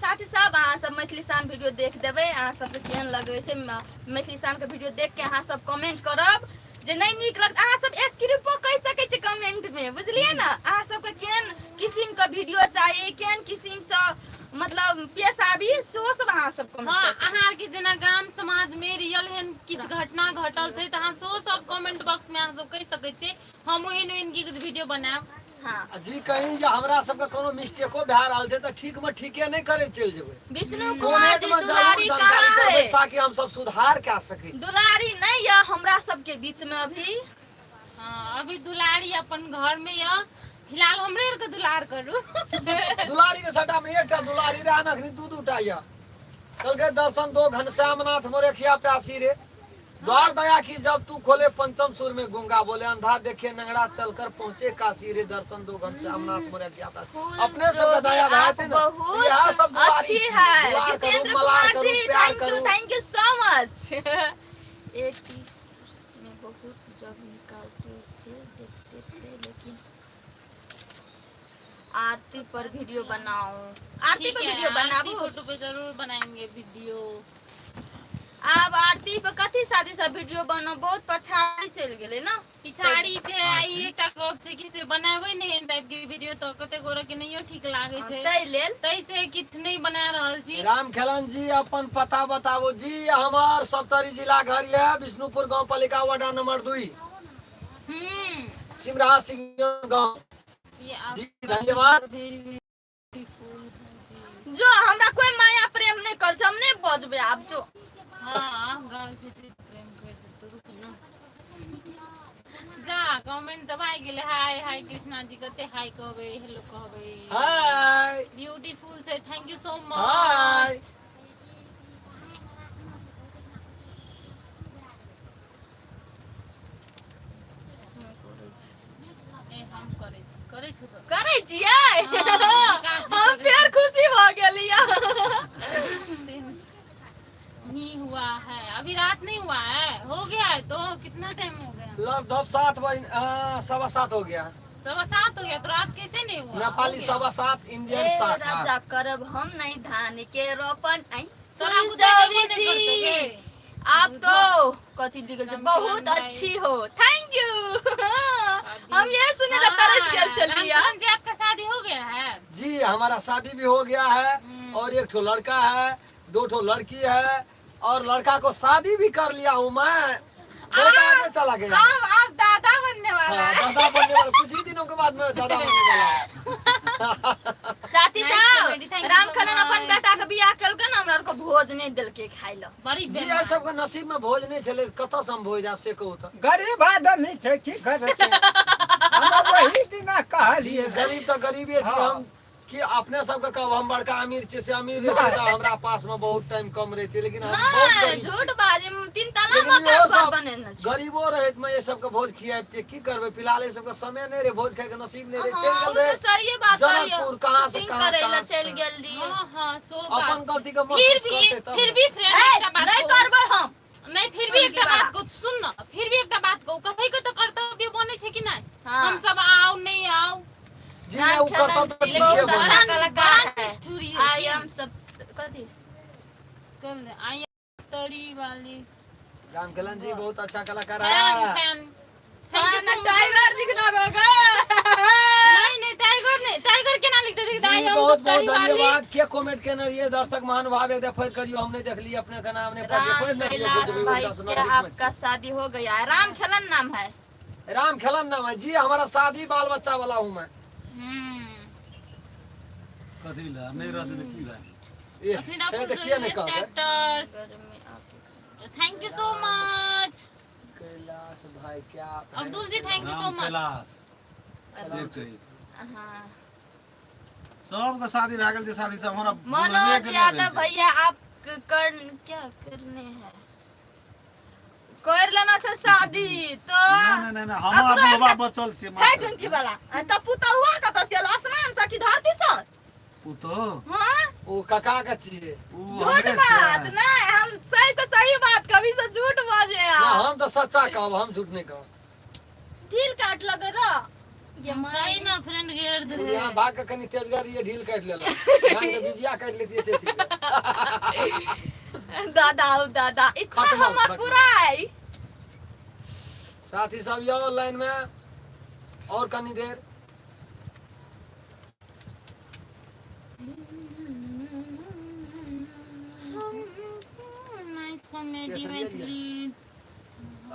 Speaker 4: साथी सब, अहाँ सब मैथिली शान वीडियो देख देबै, अहाँ सबके केहन लगै छै मैथिली शान के वीडियो देख के अहाँ सब कमेंट करब। जे नहि नीक लगत, अहाँ सब स्क्रिप्टो कहि सकै छी कमेंट मे, बुझलियै ने? अहाँ सबके केहन किसिम के वीडियो चाही, केहन किसिम सँ मतलब पेश आबी, सेहो सब अहाँ सब कमेंट
Speaker 2: हाँ
Speaker 4: कऽ सकै।
Speaker 2: अहाँ आरके जेना गाम समाज में रियल एहन किछु घटना घटल छै तऽ अहाँ सेहो सब कमेंट बॉक्स में अहाँ सब कहि सकै छियै, हम ओहन ओहन किछु वीडियो बनायब।
Speaker 4: हाँ।
Speaker 3: जी, कहीं जे हमरा सबके कोनो मिस्टेको भए रहल छै तऽ ठीक मे ठीके नहि करे चलि जेबै।
Speaker 4: विष्णु कुमार
Speaker 3: कमेंट
Speaker 4: जी,
Speaker 3: मे जरूर
Speaker 4: दुलारी
Speaker 3: जानकारी
Speaker 4: कहाँ
Speaker 3: करबै
Speaker 4: है?
Speaker 3: ताकि हम सब सुधार कए सकी।
Speaker 4: दुलारी नहीं यऽ हमरा सबके बीच में अभी।
Speaker 2: हाँ, अभी दुलारी अपन घर में यऽ, फिलहाल हमरे आरके दुलार करू।
Speaker 3: दुलारी के सटा में एकटा दुलारी रहे ने, अखनी दू दूटा यऽ। कहलकै दर्शन दो घनश्याम नाथ मोरेखिया प्यासी रे, द्वार दया की जब तू खोले, पंचम सुर में गूंगा बोले, अंधा देखे नंगड़ा चलकर पहुंचे काशी रे, दर्शन दो घनश्याम नाथ मोरेखिया प्यासी।
Speaker 4: फूल
Speaker 3: अपने सबके
Speaker 4: जो भी
Speaker 3: दया
Speaker 4: आप
Speaker 3: भए ने,
Speaker 4: बहुत
Speaker 3: इएह सब दुलारी
Speaker 4: अच्छी
Speaker 3: छी।
Speaker 4: है।
Speaker 3: दुलार करू,
Speaker 4: जितेंद्र
Speaker 3: मलार
Speaker 4: कुमार
Speaker 3: करू,
Speaker 4: जी,
Speaker 3: प्यार
Speaker 4: thank you.
Speaker 3: करू।
Speaker 4: Thank you so much. एक में बहुत जब निकालते थे, देखते थे, लेकिन आरती पर वीडियो बनाओ, आरती
Speaker 2: ठीक
Speaker 4: पर
Speaker 2: है,
Speaker 4: वीडियो
Speaker 2: आरती
Speaker 4: बनाबू।
Speaker 2: फोटो पे जरूर बनाएंगे वीडियो।
Speaker 4: आब आरती पर कथी शादी सब वीडियो बनो, बहुत पछाड़ी चलि गेलै ना।
Speaker 2: पिछाड़ी छै। आ ई एकटा गप छै कि से बनाबै नहि एहन टाइप के वीडियो तऽ कते गोरे के नहियो ठीक लागै छै।
Speaker 4: ताहि लेल।
Speaker 2: ताहि से किछु नहि बना रहल छी।
Speaker 3: राम खेलन जी, अपन पता बताबू जी। हमार सप्तरी जिला घर यह विष्णुपुर गांव पालिका वार्ड नंबर 2, सिमराहा सिंह गांव।
Speaker 2: ये आप
Speaker 3: जी धन्यवाद।
Speaker 2: वेरी ब्यूटीफुल जी।
Speaker 4: जो, हमरा कोई माया प्रेम नहीं कर छै, हम नहीं बजबै आब, जो।
Speaker 2: हाँ, गाँव छै छै प्रेम कर देतौ, रुक ना। जा, कमेंट तऽ भए गेलै। हाय हाय कृष्णा जी, कते हाय कहबै, हेलो कहबै।
Speaker 3: हाय।
Speaker 2: ब्यूटीफुल छै, thank you so
Speaker 3: hi.
Speaker 2: Much. करै छी, करै छी तऽ।
Speaker 4: करै छियै।
Speaker 2: हँ, विकास जी
Speaker 4: हम
Speaker 2: करै
Speaker 4: फेर खुशी भऽ गेलियै।
Speaker 2: नहीं हुआ है अभी, रात नहीं हुआ है, हो गया है तो कितना टाइम हो गया?
Speaker 3: लगभग 7 बजे, हाँ, 7:15 हो गया।
Speaker 2: 7:15 हो गया तो रात कैसे नहीं हुआ?
Speaker 3: नेपाली
Speaker 2: हो गया।
Speaker 3: 7:15, इंडियन
Speaker 4: ए
Speaker 3: 7।
Speaker 4: राजा करब हम नहीं धान के रोपन आई।
Speaker 2: तोरा
Speaker 4: फूल
Speaker 2: बुझाइ
Speaker 4: चौबी
Speaker 2: देबो नहि
Speaker 4: जी
Speaker 2: करतौ गे।
Speaker 4: आप तो कथी लिखल छै,
Speaker 2: राम
Speaker 4: बहुत
Speaker 2: चरण भाई।
Speaker 4: अच्छी हो, thank you. हम ये सुने ला तरस गेल
Speaker 2: हाँ,
Speaker 4: छलियै।
Speaker 2: रामचरण जी, आपका शादी हो गया है?
Speaker 3: जी, हमारा शादी भी हो गया है और एक ठो लड़का है, दो ठो लड़की है और लड़का को शादी भी कर लिया हूँ मैं, बहुत आगे चला गया।
Speaker 4: आप दादा बनने वाला।
Speaker 3: हाँ, दादा बनने वाला, कुछ ही दिनों के बाद मैं दादा बनने वाला हूँ।
Speaker 4: साथी
Speaker 2: Nice
Speaker 4: साहब,
Speaker 2: comedy, thank you
Speaker 4: Ram
Speaker 2: so
Speaker 4: खनन अपन
Speaker 2: much.
Speaker 4: बेटा के बियाह केलकै ने, हमरा आरके भोज नहि देलकै खाइ लए।
Speaker 2: बड़ी
Speaker 3: जी
Speaker 2: बेमार।
Speaker 3: सबके नसीब में भोज नहीं छलै, कतऽ से हम भोज आब से कहू तऽ।
Speaker 5: गरीब आदमी छै, की करतै, हम वही दिना
Speaker 3: जी
Speaker 5: कहलियै।
Speaker 3: गरीब तऽ गरीबे छी।
Speaker 5: हाँ।
Speaker 3: हम कि अपने सबके कहब हम बड़का अमीर छियै, से अमीर रहितियै तऽ हमरा पास में बहुत टाइम कम रहितै, लेकिन हम बहुत
Speaker 4: नहि
Speaker 3: गरीब छी।
Speaker 4: झूठ बाजी, तीन तला
Speaker 3: लेकिन
Speaker 4: मकान
Speaker 3: इहो
Speaker 4: घर
Speaker 3: सब
Speaker 4: बनेने छै।
Speaker 3: गरीबो रहैत में ये सबके भोज खियाबितियै, की करबै, फिलहाल ये सबके समय नहि रहै, भोज खाइके नसीब नहि रहै, चलि
Speaker 4: हाँ,
Speaker 3: गेल
Speaker 4: ओ तऽ
Speaker 3: रहै
Speaker 4: सहिए बात कहलियै।
Speaker 3: जनकपुर, कहाँ से
Speaker 4: शूटिंग
Speaker 3: कहाँ,
Speaker 4: करै लए
Speaker 3: कहाँ से
Speaker 4: चलि
Speaker 3: कहाँ।
Speaker 4: गेल रहियै।
Speaker 2: हाँ हाँ, सो
Speaker 3: अपन
Speaker 2: बात।
Speaker 3: गलती के
Speaker 2: फिर
Speaker 3: महसूस
Speaker 2: भी
Speaker 3: करतै तब
Speaker 2: फिर
Speaker 3: ने।
Speaker 2: भी फ्रेंड
Speaker 4: ए,
Speaker 2: एकटा बात
Speaker 4: नहि
Speaker 2: कहू।
Speaker 4: करबै हम।
Speaker 2: नहीं, फिर भी एकटा
Speaker 4: उनकी
Speaker 2: बात
Speaker 4: बात।
Speaker 2: कहू, सुन न, फिर भी एकटा बात कहू, कहै के तऽ कर्तव्य बनै छै कि नहि?
Speaker 4: हाँ।
Speaker 2: हम सब आउ नहि आउ।
Speaker 3: जी नहि, ओ
Speaker 4: राम
Speaker 3: करतब तऽ
Speaker 4: खेलन जी
Speaker 3: ठीके
Speaker 4: बहुत
Speaker 3: बोलत।
Speaker 4: अच्छा कलाकार
Speaker 2: बड़ा
Speaker 4: है।
Speaker 2: निष्ठुरी है।
Speaker 4: I am सब कथी?
Speaker 2: कम दे, आई तरी वाली।
Speaker 3: रामखेलन जी बहुत अच्छा कलाकार
Speaker 2: फैन
Speaker 3: है।
Speaker 2: Fine, thank you so much.
Speaker 4: Tiger लिखना होगा।
Speaker 2: नहीं नहीं, टाइगर नहीं, टाइगर केना लिख दे
Speaker 3: जी
Speaker 2: आई हम
Speaker 3: बहुत
Speaker 2: सब
Speaker 3: बहुत
Speaker 2: तरी वाली।
Speaker 3: धन्यवाद। के कमेंट केने रहिए दर्शक महानुभाव, एक पढ़ करियो, हम नहीं देखलिए, अपने के नाम नहीं पढ़
Speaker 4: राम
Speaker 3: पढ़ नहीं
Speaker 4: कैलाश भाई, क्या आपका शादी हो गया है? राम खेलन नाम है।
Speaker 3: राम खेलन नाम है जी, हमारा शादी बाल बच्चा वाला हूँ मैं।
Speaker 1: कथी लए नहि रहतै तऽ की भए?
Speaker 3: ये
Speaker 2: अस्मिता
Speaker 3: छै तऽ किया नहि
Speaker 2: बेस्ट
Speaker 3: कहबै।
Speaker 2: एक्टर्स,
Speaker 4: घर में आपके
Speaker 2: thank you so much.
Speaker 3: Kailash भाई क्या आप हैं?
Speaker 2: Abdul ji, thank you so
Speaker 1: Ram
Speaker 2: much.
Speaker 1: Kailash से कहै छै।
Speaker 4: हाँ।
Speaker 1: सबके शादी भए गेल छै, शादी सब हमरा
Speaker 4: मनोज
Speaker 1: बोलबे के नहि
Speaker 4: यादव
Speaker 1: रहै छै।
Speaker 4: भैया, आप कर क्या करने हैं, कर लेना छै शादी तो।
Speaker 1: नहि नहि नहि, हमर
Speaker 4: अपनो
Speaker 1: बुढ़वा बचल छै
Speaker 4: है
Speaker 1: मात्र।
Speaker 4: टुनकी वाला तऽ पुतहुआ कतऽ से आयल, आसमान से कि धरती से?
Speaker 1: पुतोह।
Speaker 4: हाँ।
Speaker 3: ओ काका के छियै।
Speaker 1: ओ
Speaker 4: झूठ
Speaker 1: हमरे
Speaker 4: बात
Speaker 1: छै।
Speaker 4: नहीं, हम सही को सही बात, कभी से झूठ बाजे
Speaker 3: ना,
Speaker 4: आप।
Speaker 3: हम तऽ सच्चा कहब, हम झूठ नहि कहब।
Speaker 4: ढील काट लगे रह ये
Speaker 2: कही ना फ्रेंड घेर दे।
Speaker 3: यहाँ भाग के कनि तेजगर ये ढील काटि लेलक, यहाँ के बिजिया काटि लेतियै से ठीक रहै।
Speaker 4: दादा ओ दादा इतना
Speaker 3: खटमल,
Speaker 4: हमर
Speaker 3: खटमल।
Speaker 4: पूरा आई।
Speaker 3: साथी सब यौ लाइन में और कनी देर।
Speaker 2: नाइस कॉमेडी
Speaker 3: केसरिया
Speaker 2: मैथिली।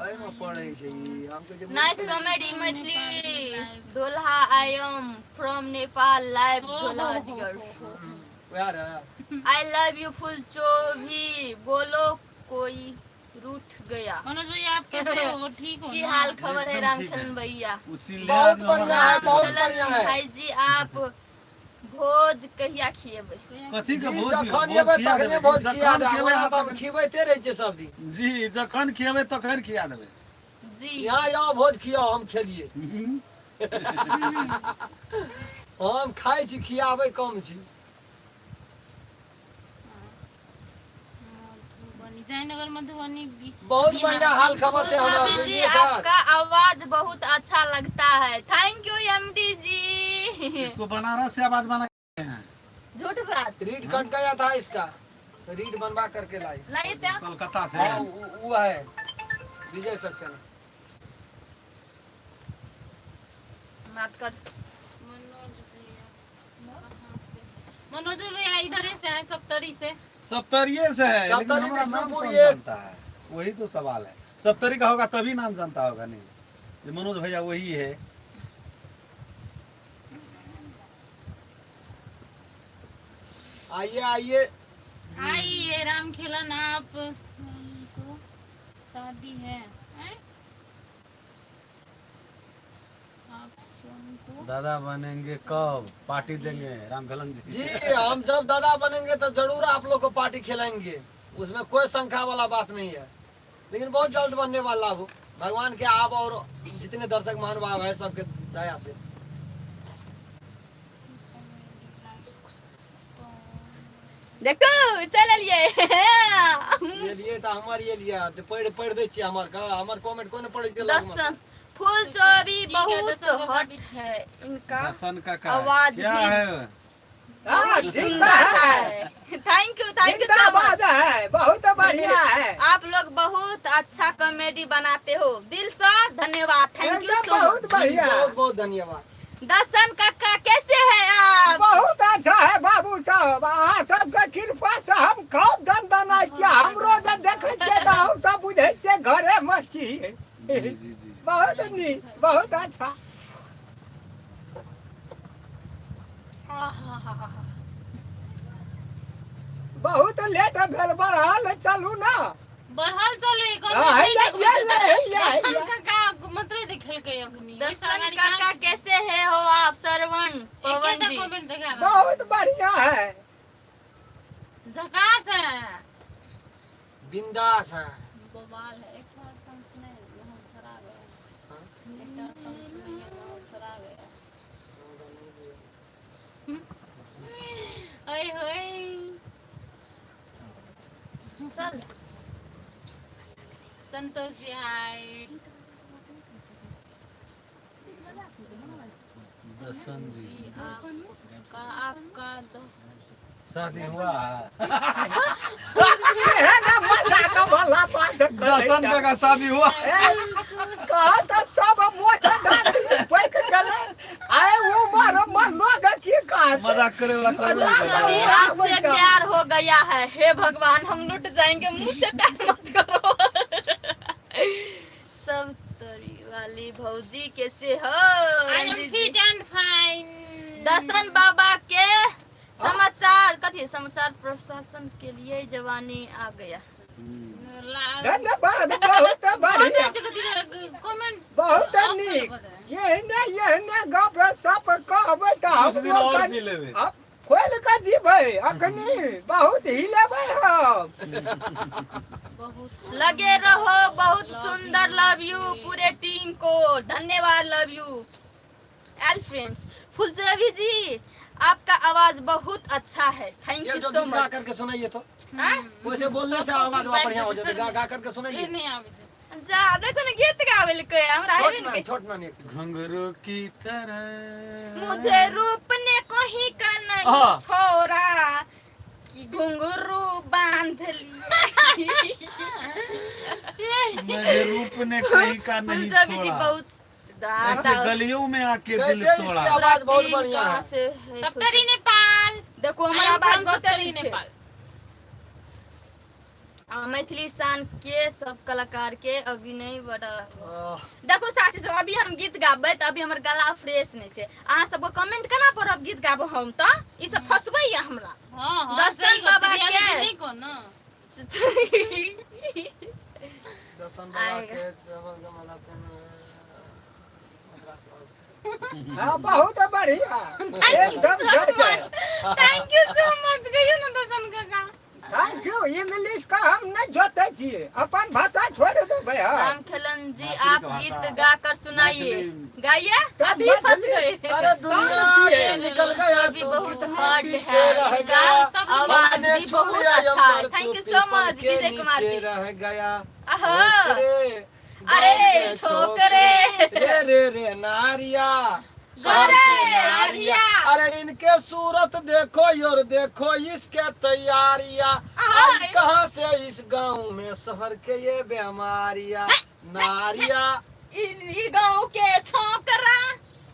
Speaker 3: एहिमे पढ़ै छै ई, हम कहै छै
Speaker 4: nice comedy Maithili Dolha, I am from Nepal live Dolha dear.
Speaker 3: वएह रहै।
Speaker 4: I love you full चोभी बोलो, कोई रूठ गया।
Speaker 2: मनोज भैया, आप कैसे हो, ठीक हो
Speaker 4: की
Speaker 2: ना?
Speaker 4: हाल खबर है
Speaker 1: एकदम
Speaker 4: राम
Speaker 1: ठीक है।
Speaker 4: खेलन भैया?
Speaker 1: ओ चिन्ह
Speaker 3: बहुत बढ़िया है,
Speaker 4: राम
Speaker 3: बहुत
Speaker 4: खेलन
Speaker 3: बढ़िया है।
Speaker 4: भाई जी, आप भोज कहिया खिएबै?
Speaker 1: कथी के
Speaker 3: जी
Speaker 1: भोज यौ?
Speaker 3: जखन
Speaker 1: भोज
Speaker 3: एबै
Speaker 1: खिया
Speaker 3: तखने
Speaker 1: देबै।
Speaker 3: भोज खिया
Speaker 1: जखन
Speaker 3: देब,
Speaker 1: खेबै
Speaker 3: ओना
Speaker 1: अहाँ
Speaker 3: तऽ हम
Speaker 1: तखन-
Speaker 3: खिबैते रहै छियै सब दिन।
Speaker 1: जी, जखन खिएबै तखन खिया देबै।
Speaker 4: जी।
Speaker 3: यहाँ आउ, भोज खियाउ, हम खेलिए, हम खाइ छी, खियाबै कम छी।
Speaker 2: मधुबनी, जयनगर, मधुबनी,
Speaker 3: बहुत
Speaker 2: बिहार।
Speaker 3: बढ़िया हाल खबर छै हमरा,
Speaker 4: छवि जी,
Speaker 3: बुझलियै सर।
Speaker 4: आपका आवाज बहुत अच्छा लगता है, thank you MD जी।
Speaker 1: इसको बनारस से आवाज बना के हैं।
Speaker 4: झूठ बात।
Speaker 3: रीड कट गया था इसका, रीड बनवा करके लाई।
Speaker 4: नहीं तो
Speaker 1: कलकत्ता से।
Speaker 3: हाँ, वो है विजय सक्सेना।
Speaker 4: बात कर।
Speaker 2: मनोज भैया कहाँ से? मनोज भैया इधर से है, सप्तरी से।
Speaker 1: सप्तरिये से है, लेकिन
Speaker 3: सप्तरी,
Speaker 1: हमारा नाम
Speaker 3: विष्णुपुर
Speaker 1: कौन
Speaker 3: ये-
Speaker 1: जानता है, वही तो सवाल है। सप्तरी का होगा तभी नाम जानता होगा, नहीं ये मनोज भैया वही है।
Speaker 3: आइए आइए।
Speaker 2: आइए राम खेलन, आप को शादी है, हैं? आप सोन को
Speaker 1: दादा बनेंगे कब, पार्टी देंगे रामखेलन जी?
Speaker 3: जी, हम जब दादा बनेंगे तो जरूर आप लोग को पार्टी खिलाएंगे, उसमें कोई शंका वाला बात नहीं है, लेकिन बहुत जल्द बनने वाला हूँ भगवान के आप और जितने दर्शक महानुभाव है सबके दया से।
Speaker 4: देखू चल एलियै।
Speaker 3: एलियै तऽ हमर एलियै तऽ पढ़ि पढ़ि दै छियै हमर का हमर कमेंट कोन पढ़ै छै लगमे।
Speaker 4: दर्शन फूल चोरी
Speaker 2: ठीक है,
Speaker 4: बहुत
Speaker 2: दर्शन काका
Speaker 4: हॉट
Speaker 2: भी ठीक।
Speaker 4: है इनका
Speaker 1: दर्शन काका
Speaker 4: आवाज
Speaker 1: क्या
Speaker 4: भी
Speaker 1: है?
Speaker 5: हाँ,
Speaker 4: बहुत
Speaker 5: जिंदा
Speaker 4: सुंदर
Speaker 5: है।
Speaker 4: है। Thank you, thank you so much.
Speaker 5: जिंदाबाद है, बहुत बढ़िया है।
Speaker 4: आप लोग बहुत अच्छा कॉमेडी बनाते हो, दिल से धन्यवाद। Thank you
Speaker 5: एकदम
Speaker 4: सो
Speaker 5: बहुत
Speaker 4: मच।
Speaker 5: बढ़िया।
Speaker 3: बहुत बहुत धन्यवाद।
Speaker 4: दर्शन काका कैसे है आप?
Speaker 5: बहुत अच्छा है बाबू साहब, अहाँ सबके कृपा से हम खूब दनदनाइ छियै। हमरो जे देखै छियै तऽ हम सब बुझै छियै घरे मे छियै।
Speaker 1: जी जी जी।
Speaker 5: बहुत नीक, बहुत अच्छा।
Speaker 2: आहा।
Speaker 5: बहुत लेट भेल, बढ़ल चलू ना।
Speaker 2: बढ़ल चले।
Speaker 5: हाँ, हैया, हैया, हैया,
Speaker 2: दर्शन
Speaker 5: हैया।
Speaker 2: काका मात्रे देखेलकै अखनी।
Speaker 4: दर्शन काका कैसे है हो आप? श्रवण पवन जी।
Speaker 2: कमेंट देखा रहल।
Speaker 5: बहुत बढ़िया है।
Speaker 2: झकास है।
Speaker 3: बिंदास है।
Speaker 2: बवाल है। एक और सॉन्ग सुनाइए, हम सरा गए।
Speaker 3: हाँ?
Speaker 2: एक और सॉन्ग सुनाइए, हम सरा गए। ओए होए।
Speaker 4: चल।
Speaker 2: संतोष जी हाय।
Speaker 1: दर्शन जी।
Speaker 2: आपका आपका दो
Speaker 1: शादी हुआ है?
Speaker 5: एहन मजाक वाला बात करै
Speaker 1: दर्शन
Speaker 5: छै।
Speaker 1: काका शादी हुआ?
Speaker 5: ए, कह तऽ सब मोछ दाँत पैक गेलै, आइ उमर मे लोग की कहत?
Speaker 1: मजाक करे वाला करबे
Speaker 5: मजाक
Speaker 1: करता।
Speaker 4: अभी आपसे प्यार हो गया है, हे भगवान, हम लुट जाएंगे, मुंह से प्यार मत करो। सब तरी वाली भौजी कैसे हो?
Speaker 2: I am
Speaker 4: Ranjit ji.
Speaker 2: Fit and fine.
Speaker 4: दर्शन बाबा के समाचार कथी? समाचार प्रशासन के लिए जवानी आ गया।
Speaker 5: धन्यवाद, बहुत बढ़िया।
Speaker 2: कमेंट
Speaker 5: बहुत नीक। एहने एहने गप सप कहबै तऽ
Speaker 1: कुछ दिन
Speaker 5: हमरो
Speaker 1: और
Speaker 5: कनि
Speaker 1: जी लेबे।
Speaker 5: अब खोलि कऽ जीबै, अखनी बहुत हिलेबै हम।
Speaker 2: बहुत
Speaker 4: लगे रहो, बहुत सुंदर, लव you पूरे टीम को। धन्यवाद, love you L friends. Phuljhavi जी, आपका आवाज बहुत अच्छा है। Thank
Speaker 3: ये
Speaker 4: you
Speaker 3: जो
Speaker 4: सो
Speaker 3: गीत गा
Speaker 4: मच।
Speaker 3: करके सुनाइए तो।
Speaker 4: हाँ?
Speaker 3: वैसे बोलने से आवाज वहाँ बढ़िया हो जाती है। गा गा करके सुनाइए।
Speaker 2: नहीं आबै छै।
Speaker 4: जा देखो ने, गीत गावे लकै हमरा
Speaker 3: छोट
Speaker 4: हेबे
Speaker 3: ना
Speaker 4: ने।
Speaker 3: छोट ना एक।
Speaker 1: घुंघरू की तरह
Speaker 4: मुझे रूप ने कहीं का नहीं
Speaker 1: हाँ।
Speaker 4: छोड़ा कि घुंघरू बांध लिए।
Speaker 1: मेरे रूप ने कहीं का नहीं
Speaker 4: फुलझड़ी जी
Speaker 1: छोड़ा,
Speaker 4: बहुत
Speaker 1: ऐसे गलियों में आके दिल
Speaker 3: कैसे
Speaker 1: तोड़ा।
Speaker 3: इसकी आवाज बहुत बढ़िया
Speaker 4: कहाँ
Speaker 3: है।
Speaker 4: से है?
Speaker 2: सप्तरी नेपाल।
Speaker 4: देखो, हमर
Speaker 2: I am
Speaker 4: आवाज
Speaker 2: from
Speaker 4: बहुत
Speaker 2: सप्तरी
Speaker 4: नीक छै।
Speaker 2: नेपाल।
Speaker 4: आ, मैथिली शान के सब कलाकार के अभिनय बड़ा
Speaker 3: आह,
Speaker 4: देखो साथी सब, अभी हम गीत गाबै तऽ अभी हमर गला फ्रेश नहीं छै। अहाँ सबके कमेंट केना पढ़ब? गीत गाबो हम तऽ ई सब फंसबैया हमरा।
Speaker 2: हाँ हाँ।
Speaker 4: दर्शन
Speaker 2: सही गप छै,
Speaker 4: बाबा के।
Speaker 2: रियलिटी नहीं को ना।
Speaker 3: दर्शन बाबा
Speaker 4: आएगा।
Speaker 3: के चमन गमला पेन
Speaker 5: हाँ, बहुत बढ़िया, एकदम जड़ गया।
Speaker 2: Thank you so much कहियो ना दर्शन काका।
Speaker 5: Thank you. English का हम नहीं जोते छियै, अपन भाषा छोड़ देबै हम।
Speaker 4: राम खेलन जी,
Speaker 1: मैथिली
Speaker 4: आप
Speaker 1: के भाषा।
Speaker 4: गीत गा कर सुनाइए।
Speaker 1: मैथिली।
Speaker 4: गाइए।
Speaker 5: तब
Speaker 4: अभी फंस
Speaker 5: मैथिली-
Speaker 4: गए।
Speaker 3: अरे दुनिया
Speaker 5: छियै।
Speaker 3: में निकल गया
Speaker 4: भी
Speaker 3: तो
Speaker 4: बहुत
Speaker 3: कितने
Speaker 4: हॉट
Speaker 3: पीछे
Speaker 4: है,
Speaker 3: रह
Speaker 4: इनका
Speaker 3: गया।
Speaker 4: आवाज
Speaker 3: हमने
Speaker 4: भी
Speaker 3: छू
Speaker 4: बहुत
Speaker 3: लिया
Speaker 4: अच्छा है।
Speaker 3: अंबर
Speaker 4: thank
Speaker 3: तो
Speaker 4: you so
Speaker 3: people
Speaker 4: much
Speaker 3: के
Speaker 4: विजय कुमार
Speaker 3: नीचे
Speaker 4: जी।
Speaker 3: रह गया।
Speaker 4: आहा।
Speaker 3: छोकरे,
Speaker 4: अरे
Speaker 3: गाँव के
Speaker 4: छोकरे।
Speaker 3: रे रे रे नारिया,
Speaker 4: अरे
Speaker 3: नारिया।
Speaker 4: नारिया।
Speaker 3: अरे इनके सूरत देखो और देखो इसके तैयारिया, आई कहाँ से इस गांव में शहर के ये बीमारिया नारिया।
Speaker 4: ई गाँव के छोकरा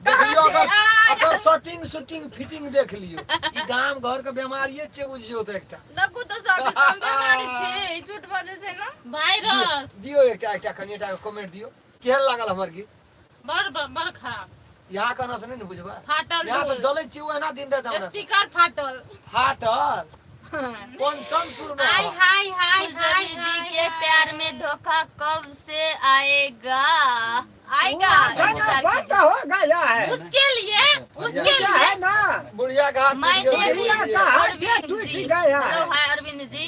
Speaker 4: कहाँ
Speaker 3: देखियो
Speaker 4: से
Speaker 3: अगर
Speaker 4: आया?
Speaker 3: अगर शर्टिंग शूटिंग फिटिंग देख लियो, ई गाम घर के बीमारिये छै बुझियो तऽ एकटा।
Speaker 4: देखू तऽ सबके कम बीमारी छै, ई झूठ बजै छै ने।
Speaker 2: वायरस।
Speaker 3: दियो एकटा एकटा कनि एकटा कमेंट दियो, केहन लागल हमर गीत?
Speaker 2: बड़ बड़ बड़ खराब।
Speaker 3: यहाँ केना से नहि ने बुझबै।
Speaker 2: फाटल।
Speaker 3: यहाँ तऽ जलै छी ओहिना दिन राति हमरा से।
Speaker 2: स्पीकर फाटल।
Speaker 3: फाटल पंचम सुर में
Speaker 2: हाय
Speaker 3: आवाज।
Speaker 2: हाय हाय हाय।
Speaker 4: फुलझड़ी जी
Speaker 2: हाय
Speaker 4: के प्यार में धोखा कब से आएगा आएगा
Speaker 5: खाना बंद हो गया है।
Speaker 2: उसके लिए उसके
Speaker 5: क्या
Speaker 2: लिए
Speaker 5: है ना।
Speaker 3: बुढ़िया घाट
Speaker 4: मैं
Speaker 3: वीडियो
Speaker 4: देवी
Speaker 3: से
Speaker 5: बुढ़िया
Speaker 3: बुझिए।
Speaker 5: का हाथ
Speaker 4: अरविंद
Speaker 5: टूट
Speaker 4: जी
Speaker 5: गया
Speaker 4: हेलो
Speaker 5: है।
Speaker 4: हाय अरविंद जी।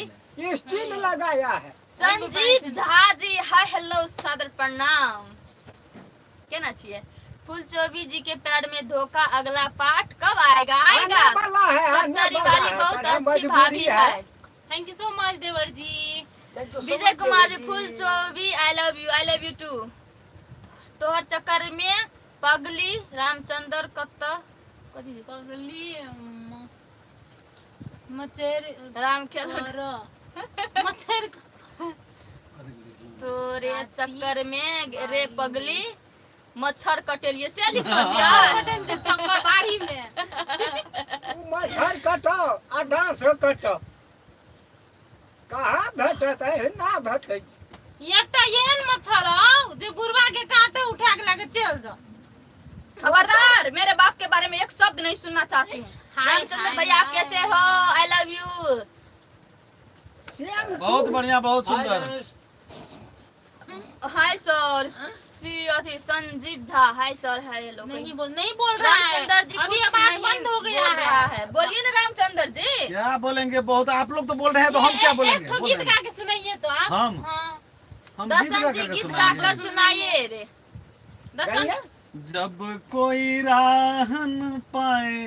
Speaker 5: स्टील लगाया है।
Speaker 4: संजीव झा जी, हाय हेलो, सादर प्रणाम। केना छियै? फूल चौबी जी के पैर में धोखा अगला पार्ट कब आएगा? आएगा।
Speaker 5: आने वाला है, आने
Speaker 4: सत्तरी
Speaker 5: वाला
Speaker 4: वाली
Speaker 5: है,
Speaker 4: बहुत
Speaker 5: पर
Speaker 4: अच्छी
Speaker 5: मजबूरी
Speaker 4: भाभी है।
Speaker 2: Thank you so much देवर जी।
Speaker 3: Thank you so
Speaker 4: Vijay
Speaker 3: much,
Speaker 4: Kumar ji
Speaker 3: देवर
Speaker 4: फूल चौबी I love you, I love you too. तोहर चक्कर में पगली रामचंद्र कत कथी
Speaker 2: पगली मचेर
Speaker 4: राम खेल
Speaker 2: कर मच्छर।
Speaker 4: तोरे चक्कर में रे पगली मच्छर कटेलिए से लिखल छियै।
Speaker 2: कटल छै चक्कर बाड़ी में।
Speaker 5: उ मच्छर कटो आ डांस कटो, कहाँ भेटत? एहिना भेटै छै।
Speaker 2: एकटा एहन मच्छर हौ जे बुढ़वा के काटे उठा के लाके चल जाओ।
Speaker 4: खबरदार, मेरे बाप के बारे में एक शब्द नहीं सुनना चाहती हूँ।
Speaker 2: हाय,
Speaker 4: रामचंद्र
Speaker 2: हाय,
Speaker 4: भैया आप
Speaker 2: हाय।
Speaker 4: कैसे हो? I love you.
Speaker 5: Same.
Speaker 1: बहुत बढ़िया, बहुत
Speaker 3: हाय,
Speaker 1: सुंदर।
Speaker 3: गणेश।
Speaker 4: हाय सर, श्री अथी Sanjeev Jha hi sir, hi hello.
Speaker 2: नहीं बोल, नहीं बोल रहा है।
Speaker 4: रामचंद्र जी
Speaker 2: अभी
Speaker 4: कुछ
Speaker 2: आवाज
Speaker 4: नहीं
Speaker 2: बंद हो गया
Speaker 4: बोल रहा
Speaker 2: है।
Speaker 4: है। बोलिए ना रामचंद्र जी।
Speaker 1: क्या बोलेंगे? बहुत आप लोग तो बोल रहे हैं तो हम क्या
Speaker 2: एक
Speaker 1: बोलेंगे?
Speaker 2: ठो
Speaker 1: बोल
Speaker 2: गीत
Speaker 1: रहे हैं।
Speaker 2: गा के सुनाइए तो आप।
Speaker 1: हम?
Speaker 2: हाँ।
Speaker 1: हम गीत
Speaker 4: दर्शन
Speaker 1: गा
Speaker 4: जी
Speaker 1: करके
Speaker 4: गीत
Speaker 1: सुनाएंगे।
Speaker 4: गाकर सुनाइए रे।
Speaker 2: दर्शन।
Speaker 5: गाइए।
Speaker 1: जब कोई राह न पाए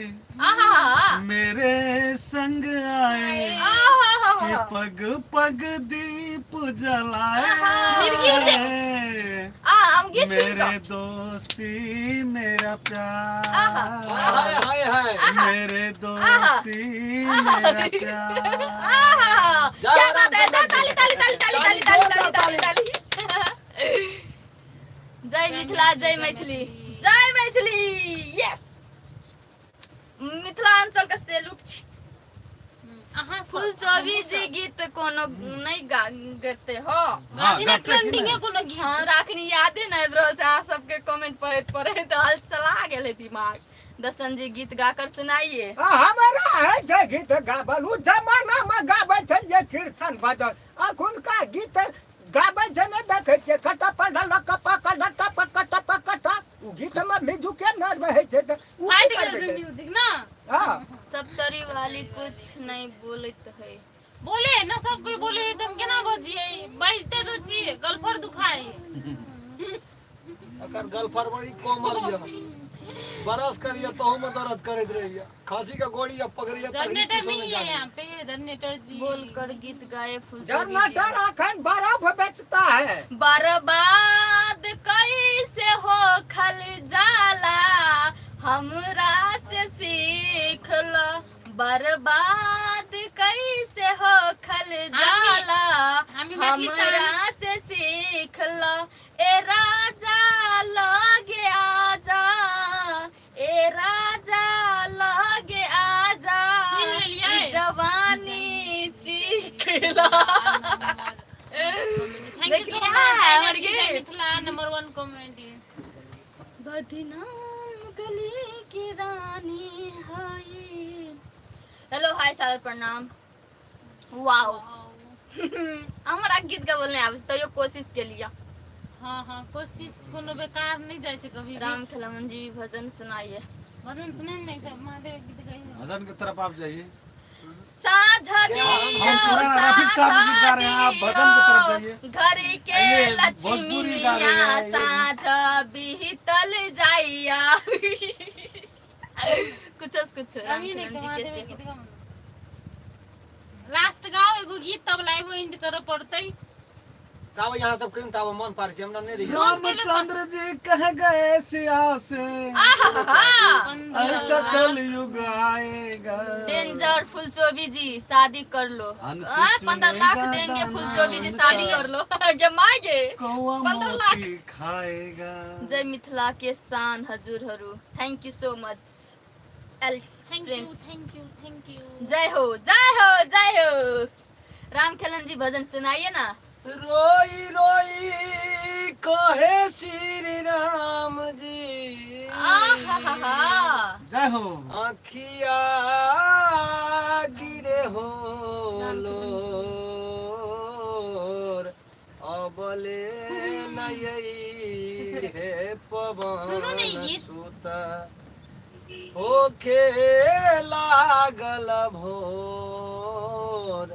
Speaker 4: आहा
Speaker 1: मेरे संग आए
Speaker 4: आहा
Speaker 1: कि पग पग दीप जलाए
Speaker 2: मिर्गी उड़
Speaker 4: आ हम गीत सुन
Speaker 1: मेरे दोस्ती मेरा प्यार,
Speaker 3: हाय हाय हाय।
Speaker 1: मेरे दोस्ती मेरा प्यार।
Speaker 4: आहा,
Speaker 3: जय
Speaker 4: क्या बात है!
Speaker 3: रामचंद्र
Speaker 4: ताली ताली ताली ताली ताली ताली ताली ताली ताली। जय मिथिला, जय मैथिली, जय मैथिली। यस, मिथिलांचल के सैल्यूट छी।
Speaker 2: अहाँ सब-
Speaker 4: फुल चौबी जी गीत कोनो नहीं गा करते हो?
Speaker 1: हाँ,
Speaker 2: गाबी ना।
Speaker 1: गाते कि
Speaker 2: ट्रेंडिंग
Speaker 1: नहीं?
Speaker 2: कोनो गीत।
Speaker 4: हाँ, राखनी यादे नहीं आबि रहल छै। अहाँ सबके कमेंट पढ़ैत पढ़ैत हल चला गेलै दिमाग। दर्शन जी गीत गाकर सुनाइए।
Speaker 5: आ हमरा है छै गीत गाबल, उ जमाना मे गाबै छलियै कीर्तन भजन, अखुनका गीत गाबै छै नहि देखै छियै, खटा पढ़ल कपा कटा पकटा पकटा, उ गीत मे म्यूजिके नहि रहै छै तऽ उ की
Speaker 2: फाटि गेल
Speaker 5: करबै?
Speaker 2: छै म्यूजिक ना।
Speaker 5: हँ।
Speaker 4: सप्तरी वाली कुछ नहीं बोलत है।
Speaker 2: बोले ना, सब कोई बोले है तऽ हम केना बजियै? बजते तऽ छियै, गलफर दुखाय।
Speaker 3: एकर गलफर बड़ी कोमल यऽ, बरस करिए तहू में दर्द करैत रहैया, खांसी के गोली अब पकड़िए तखनी
Speaker 2: जनरेटर
Speaker 3: कुछो
Speaker 2: नहीं
Speaker 3: नहीं
Speaker 2: है
Speaker 3: जाने।
Speaker 2: यहाँ पे जनरेटर जी।
Speaker 4: बोल कर गीत गाए फुल चौबी जी।
Speaker 5: जनरेटर अखन बर्फ बेचता है।
Speaker 4: बर्बाद कैसे हो खल जाला हमरा से सीख लो, बर्बाद कैसे हो खल जाला
Speaker 2: हामी मैथिली
Speaker 4: हमरा से सीख लो, ए राजा लगे आजा, ए राजा लगे आजा,
Speaker 2: सुनि लेलियै?
Speaker 4: ई जवानी चीख लो।
Speaker 2: Thank you so
Speaker 4: देखलियै
Speaker 2: मच।
Speaker 4: हमर गीत?
Speaker 2: Mithila number 1 comedy.
Speaker 4: बदनाम गली की रानी है। हेलो, हाय सर, प्रणाम। वाओ, हमरा गीत गाबल नहि आबै छै, तैयो कोशिश केलियै।
Speaker 2: हाँ हाँ, कोशिश कोनो बेकार नहीं जाइ छै कभी भी।
Speaker 4: राम खेलावन जी भजन सुनाइए।
Speaker 2: भजन सुने नहीं तो महादेव गीत गाइए।
Speaker 1: भजन की तरफ आप जाइए।
Speaker 4: साँझ
Speaker 1: हम
Speaker 4: दियो,
Speaker 1: पूरा रफीक साहब जी गा रहे हैं, आप भजन की तरफ जाइए।
Speaker 4: घर के
Speaker 1: ये
Speaker 4: लक्ष्मी
Speaker 1: भोजपुरी गा रहे हैं, ये-
Speaker 4: साँझ बीतल जाइया, कुछ कुछ। राम
Speaker 2: कभी नहीं
Speaker 4: खेलावन जी
Speaker 2: महादेव
Speaker 4: कैसे
Speaker 2: गीत गाओ। लास्ट गाओ एगो गीत, तब लाइव एंड करे पड़तै।
Speaker 3: ताब यहाँ सब कहिन, ताब मन पार छै, हमरा नहि रहिए।
Speaker 1: रामचंद्र जी कह गए सिया से
Speaker 4: आहा
Speaker 1: ऐसा कलयुग आएगा।
Speaker 4: डेंजर फुल चोबी जी शादी कर लो।
Speaker 1: हंस
Speaker 4: 15 लाख
Speaker 1: चुनेगा
Speaker 4: देंगे फुल
Speaker 1: दाना
Speaker 4: चोबी जी, शादी
Speaker 1: उनका।
Speaker 4: कर लो गे मागे।
Speaker 1: कौआ
Speaker 4: 15 लाख।
Speaker 1: मोती खाएगा।
Speaker 4: जय मिथिला के शान हजुरहरू, thank you so much L
Speaker 2: thank you.
Speaker 4: Friends.
Speaker 2: Thank you, thank you.
Speaker 4: जय हो, जय हो, जय हो। राम खेलन जी भजन सुनाइए ना।
Speaker 3: रोई रोई कहे श्री राम जी,
Speaker 4: आहा
Speaker 1: जय हो।
Speaker 3: आखिया गिरे हो लोर, अबले नई हे पवन
Speaker 2: सुनू ने ई गीत।
Speaker 3: सुत, होखे लागल भोर,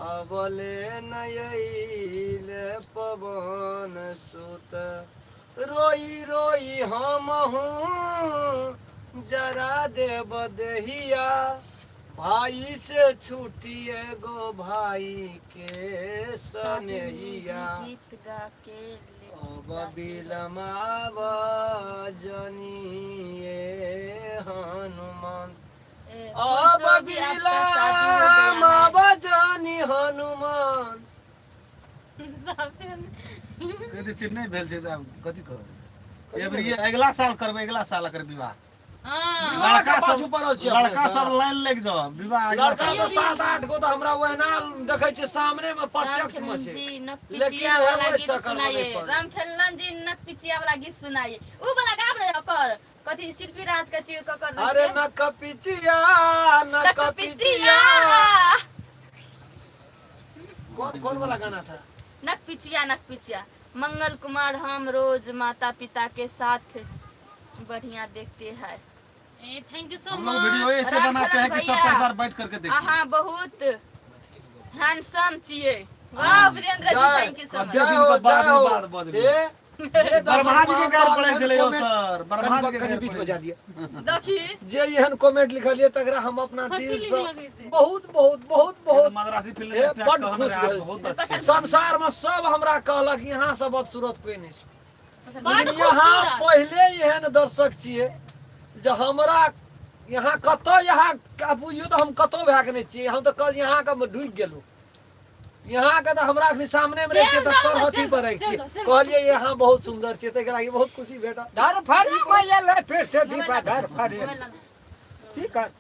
Speaker 3: अबले नयैले पवन सुत। रोई रोई हमहूँ जरा देब देहिया भाई से छूटी एगो भाई के सनेहिया
Speaker 4: गीत गा के ले
Speaker 3: अब बिलमाब जनिए हनुमान
Speaker 4: ए,
Speaker 3: अब
Speaker 4: सोचो भी आपका शादी हो गया है।
Speaker 3: बिलमाब जनी हनुमान
Speaker 1: कहै छी नहि भेल छै तऽ आब कथी करबै एबरी अगिला साल करबै अगिला साल एकर विवाह
Speaker 2: हाँ
Speaker 1: लड़का
Speaker 3: पाछू
Speaker 1: सब
Speaker 3: पड़ल छी अपने
Speaker 1: लड़का
Speaker 3: सब।
Speaker 1: सब लाइन लागि जाओ विवाह अगिला
Speaker 3: लड़का
Speaker 1: साल
Speaker 3: तो 7-8 गो तो हमरा ओहिना देखै छियै सामने में प्रत्यक्ष में
Speaker 4: रामखेलन
Speaker 3: छै
Speaker 4: जी नक
Speaker 3: लेकिन
Speaker 4: पिचिया वाला
Speaker 3: ओहि
Speaker 4: गीत
Speaker 3: चक्कर में
Speaker 4: सुनाइए
Speaker 3: नहि पड़ल।
Speaker 4: रामखेलन जी नक पिचिया वाला गीत सुनाइए उ वाला गाब ने ओकर कथी शिल्पी राज के छी ककर रहै
Speaker 3: अरे
Speaker 4: छै?
Speaker 3: न कपिचिया न
Speaker 4: नक
Speaker 3: कपिचिया
Speaker 4: पिचिया
Speaker 3: कौन कौन वाला गाना था
Speaker 4: नक पिचिया नक पिचिया मंगल कुमार हम रोज माता पिता के साथ बढ़िया देखते हैं
Speaker 2: ए thank you so
Speaker 1: हम लोग वीडियो
Speaker 2: मच
Speaker 1: ऐसे बनाते हैं कि सब
Speaker 4: भैया।
Speaker 1: परिवार बैठ करके देखिए
Speaker 4: अहाँ बहुत हैंडसम छियै वाह वीरेंद्र जी
Speaker 3: जय।
Speaker 4: Thank you so much
Speaker 1: जय
Speaker 3: जय हो
Speaker 1: दिन के बाद
Speaker 3: जय हो
Speaker 1: बाद बदली।
Speaker 3: ए, जे दर्शक
Speaker 1: ब्रह्मा जी के गार
Speaker 3: महानुभाव
Speaker 1: पड़ै
Speaker 3: एहन
Speaker 1: छलै यौ
Speaker 3: comment-
Speaker 1: sir Brahma ji के
Speaker 3: कनि
Speaker 1: गारि
Speaker 3: बीच में
Speaker 1: पड़ै
Speaker 3: जा दिए
Speaker 4: देखी
Speaker 3: जे एहन कमेंट लिखलिए तकरा हम अपना
Speaker 2: कथी
Speaker 3: दिल से
Speaker 2: लिखलकै से?
Speaker 3: बहुत बहुत बहुत बहुत
Speaker 1: मद्रासी फिल्म
Speaker 3: हे,
Speaker 1: एकटा
Speaker 3: बड
Speaker 1: कहने
Speaker 3: खुश
Speaker 1: रहे, आप
Speaker 3: भेल
Speaker 1: बहुत
Speaker 3: छी।
Speaker 1: अच्छे
Speaker 3: संसार में सब हमरा कहलक यहाँ से बदसूरत कोई नहीं छै
Speaker 2: बड
Speaker 3: लेकिन यहाँ
Speaker 2: खूबसूरत
Speaker 3: पहिले एहन दर्शक छियै जे हमरा यहाँ कतऽ यहाँ आ बुझियौ तऽ हम कतौ भए के नहि छियै हम तऽ कल यहाँ के ढुकि गेलहुँ यहाँ के तऽ हमरा अखनी सामने मे रहितियै
Speaker 2: चल
Speaker 3: तऽ
Speaker 2: जाउ,
Speaker 3: तरहथी
Speaker 2: चल
Speaker 3: पर
Speaker 2: जाउ,
Speaker 3: रहितियै
Speaker 2: चल जाउ, चल
Speaker 3: कहलियै यहाँ बहुत सुन्दर छियै ताहिके लागि बहुत खुशी भेटल
Speaker 5: धर फड़ी में एलै फिर से दीपा धर फड़ी की कर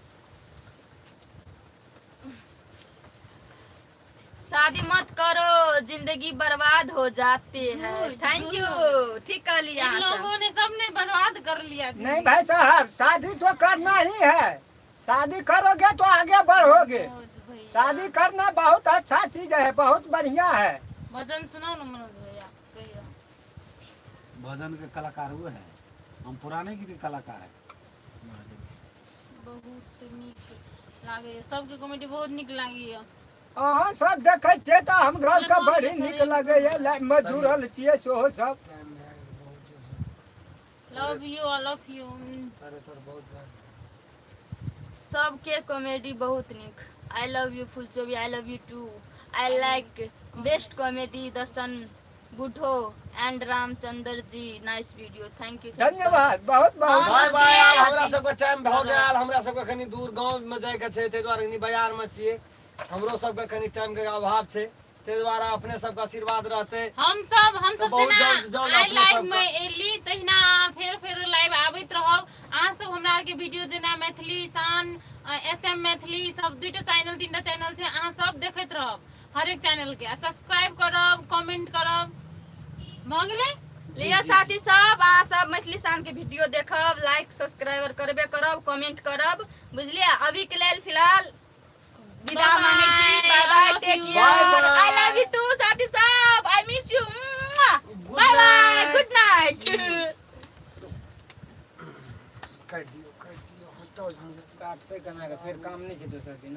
Speaker 4: शादी मत करो जिंदगी बर्बाद हो जाती है
Speaker 2: झूठ,
Speaker 4: thank you ठीक कहली
Speaker 2: इन
Speaker 4: अहाँ सब
Speaker 2: लोगों ने सबने बर्बाद कर लिया
Speaker 5: नहीं
Speaker 2: जिंदगी।
Speaker 5: भाई साहब शादी तो करना ही है शादी करोगे तो आगे बढ़ोगे
Speaker 2: मनोज भैया।
Speaker 5: शादी करना बहुत अच्छा चीज है बहुत बढ़िया है
Speaker 2: भजन सुनाओ ना मनोज भैया कहियो
Speaker 1: भजन के कलाकार वो है हम पुराने गीत के कलाकार है
Speaker 2: बहुत नीक लागैया सबके कॉमेडी बहुत नीक लागैया
Speaker 5: अहाँ सब देखै छियै तऽ हमरा के बड़ी नीक लगैया लाइफ मे जुड़ल छियै सेहो सब
Speaker 2: love you all of you
Speaker 3: अरे तोर बहुत भए गेल।
Speaker 4: सबके कॉमेडी बहुत नीक I love you Phulchobi I love you too I like best comedy दसन बुढ़ो and Ramchandra ji nice video thank you
Speaker 5: धन्यवाद बहुत बहुत
Speaker 3: बाय बाय
Speaker 4: हाँ,
Speaker 3: आब हमरा सबके टाइम भऽ गेल हमरा सबके कनि दूर गाँव मे जाइके छै ताहि दुआरे कनि बाजार मे छियै हमरो सबके कनि टाइम के अभाव छै ताहि दुआरे अपने सबके आशीर्वाद रहतै
Speaker 2: हम सब हम सब
Speaker 3: बहुत
Speaker 2: जेना
Speaker 3: जल्द जल्द
Speaker 2: आइ
Speaker 3: अपने
Speaker 2: लाइव
Speaker 3: सबके-
Speaker 2: में एली तहिना फेर फेर लाइव आबैत रहब अहाँ सब हमरा आरके वीडियो जेना मैथिली शान एस एम मैथिली सब दुईटा चैनल तीनटा चैनल छै अहाँ सब देखैत रहब हरेक चैनल के आ सब्सक्राइब करब कमेंट करब भऽ गेलै
Speaker 4: लिअ साथी सब अहाँ सब मैथिली शान के वीडियो देखब लाइक सब्सक्राइबर करबे करब कमेंट करब बुझलियै अभी के लेल फिलहाल विदा
Speaker 2: Bye
Speaker 4: मांगे छी
Speaker 2: bye.
Speaker 4: Bye
Speaker 2: I
Speaker 4: bye
Speaker 2: love
Speaker 4: take
Speaker 2: you.
Speaker 4: Care
Speaker 3: Bye bye.
Speaker 4: I love you too साथी सब I miss you
Speaker 3: Good
Speaker 4: bye bye
Speaker 3: night.
Speaker 4: Good night
Speaker 3: काटि दियौ काटि दियौ हटाउ झंझट
Speaker 6: काटतै केना कऽ फेर काम नहि छै दोसर दिन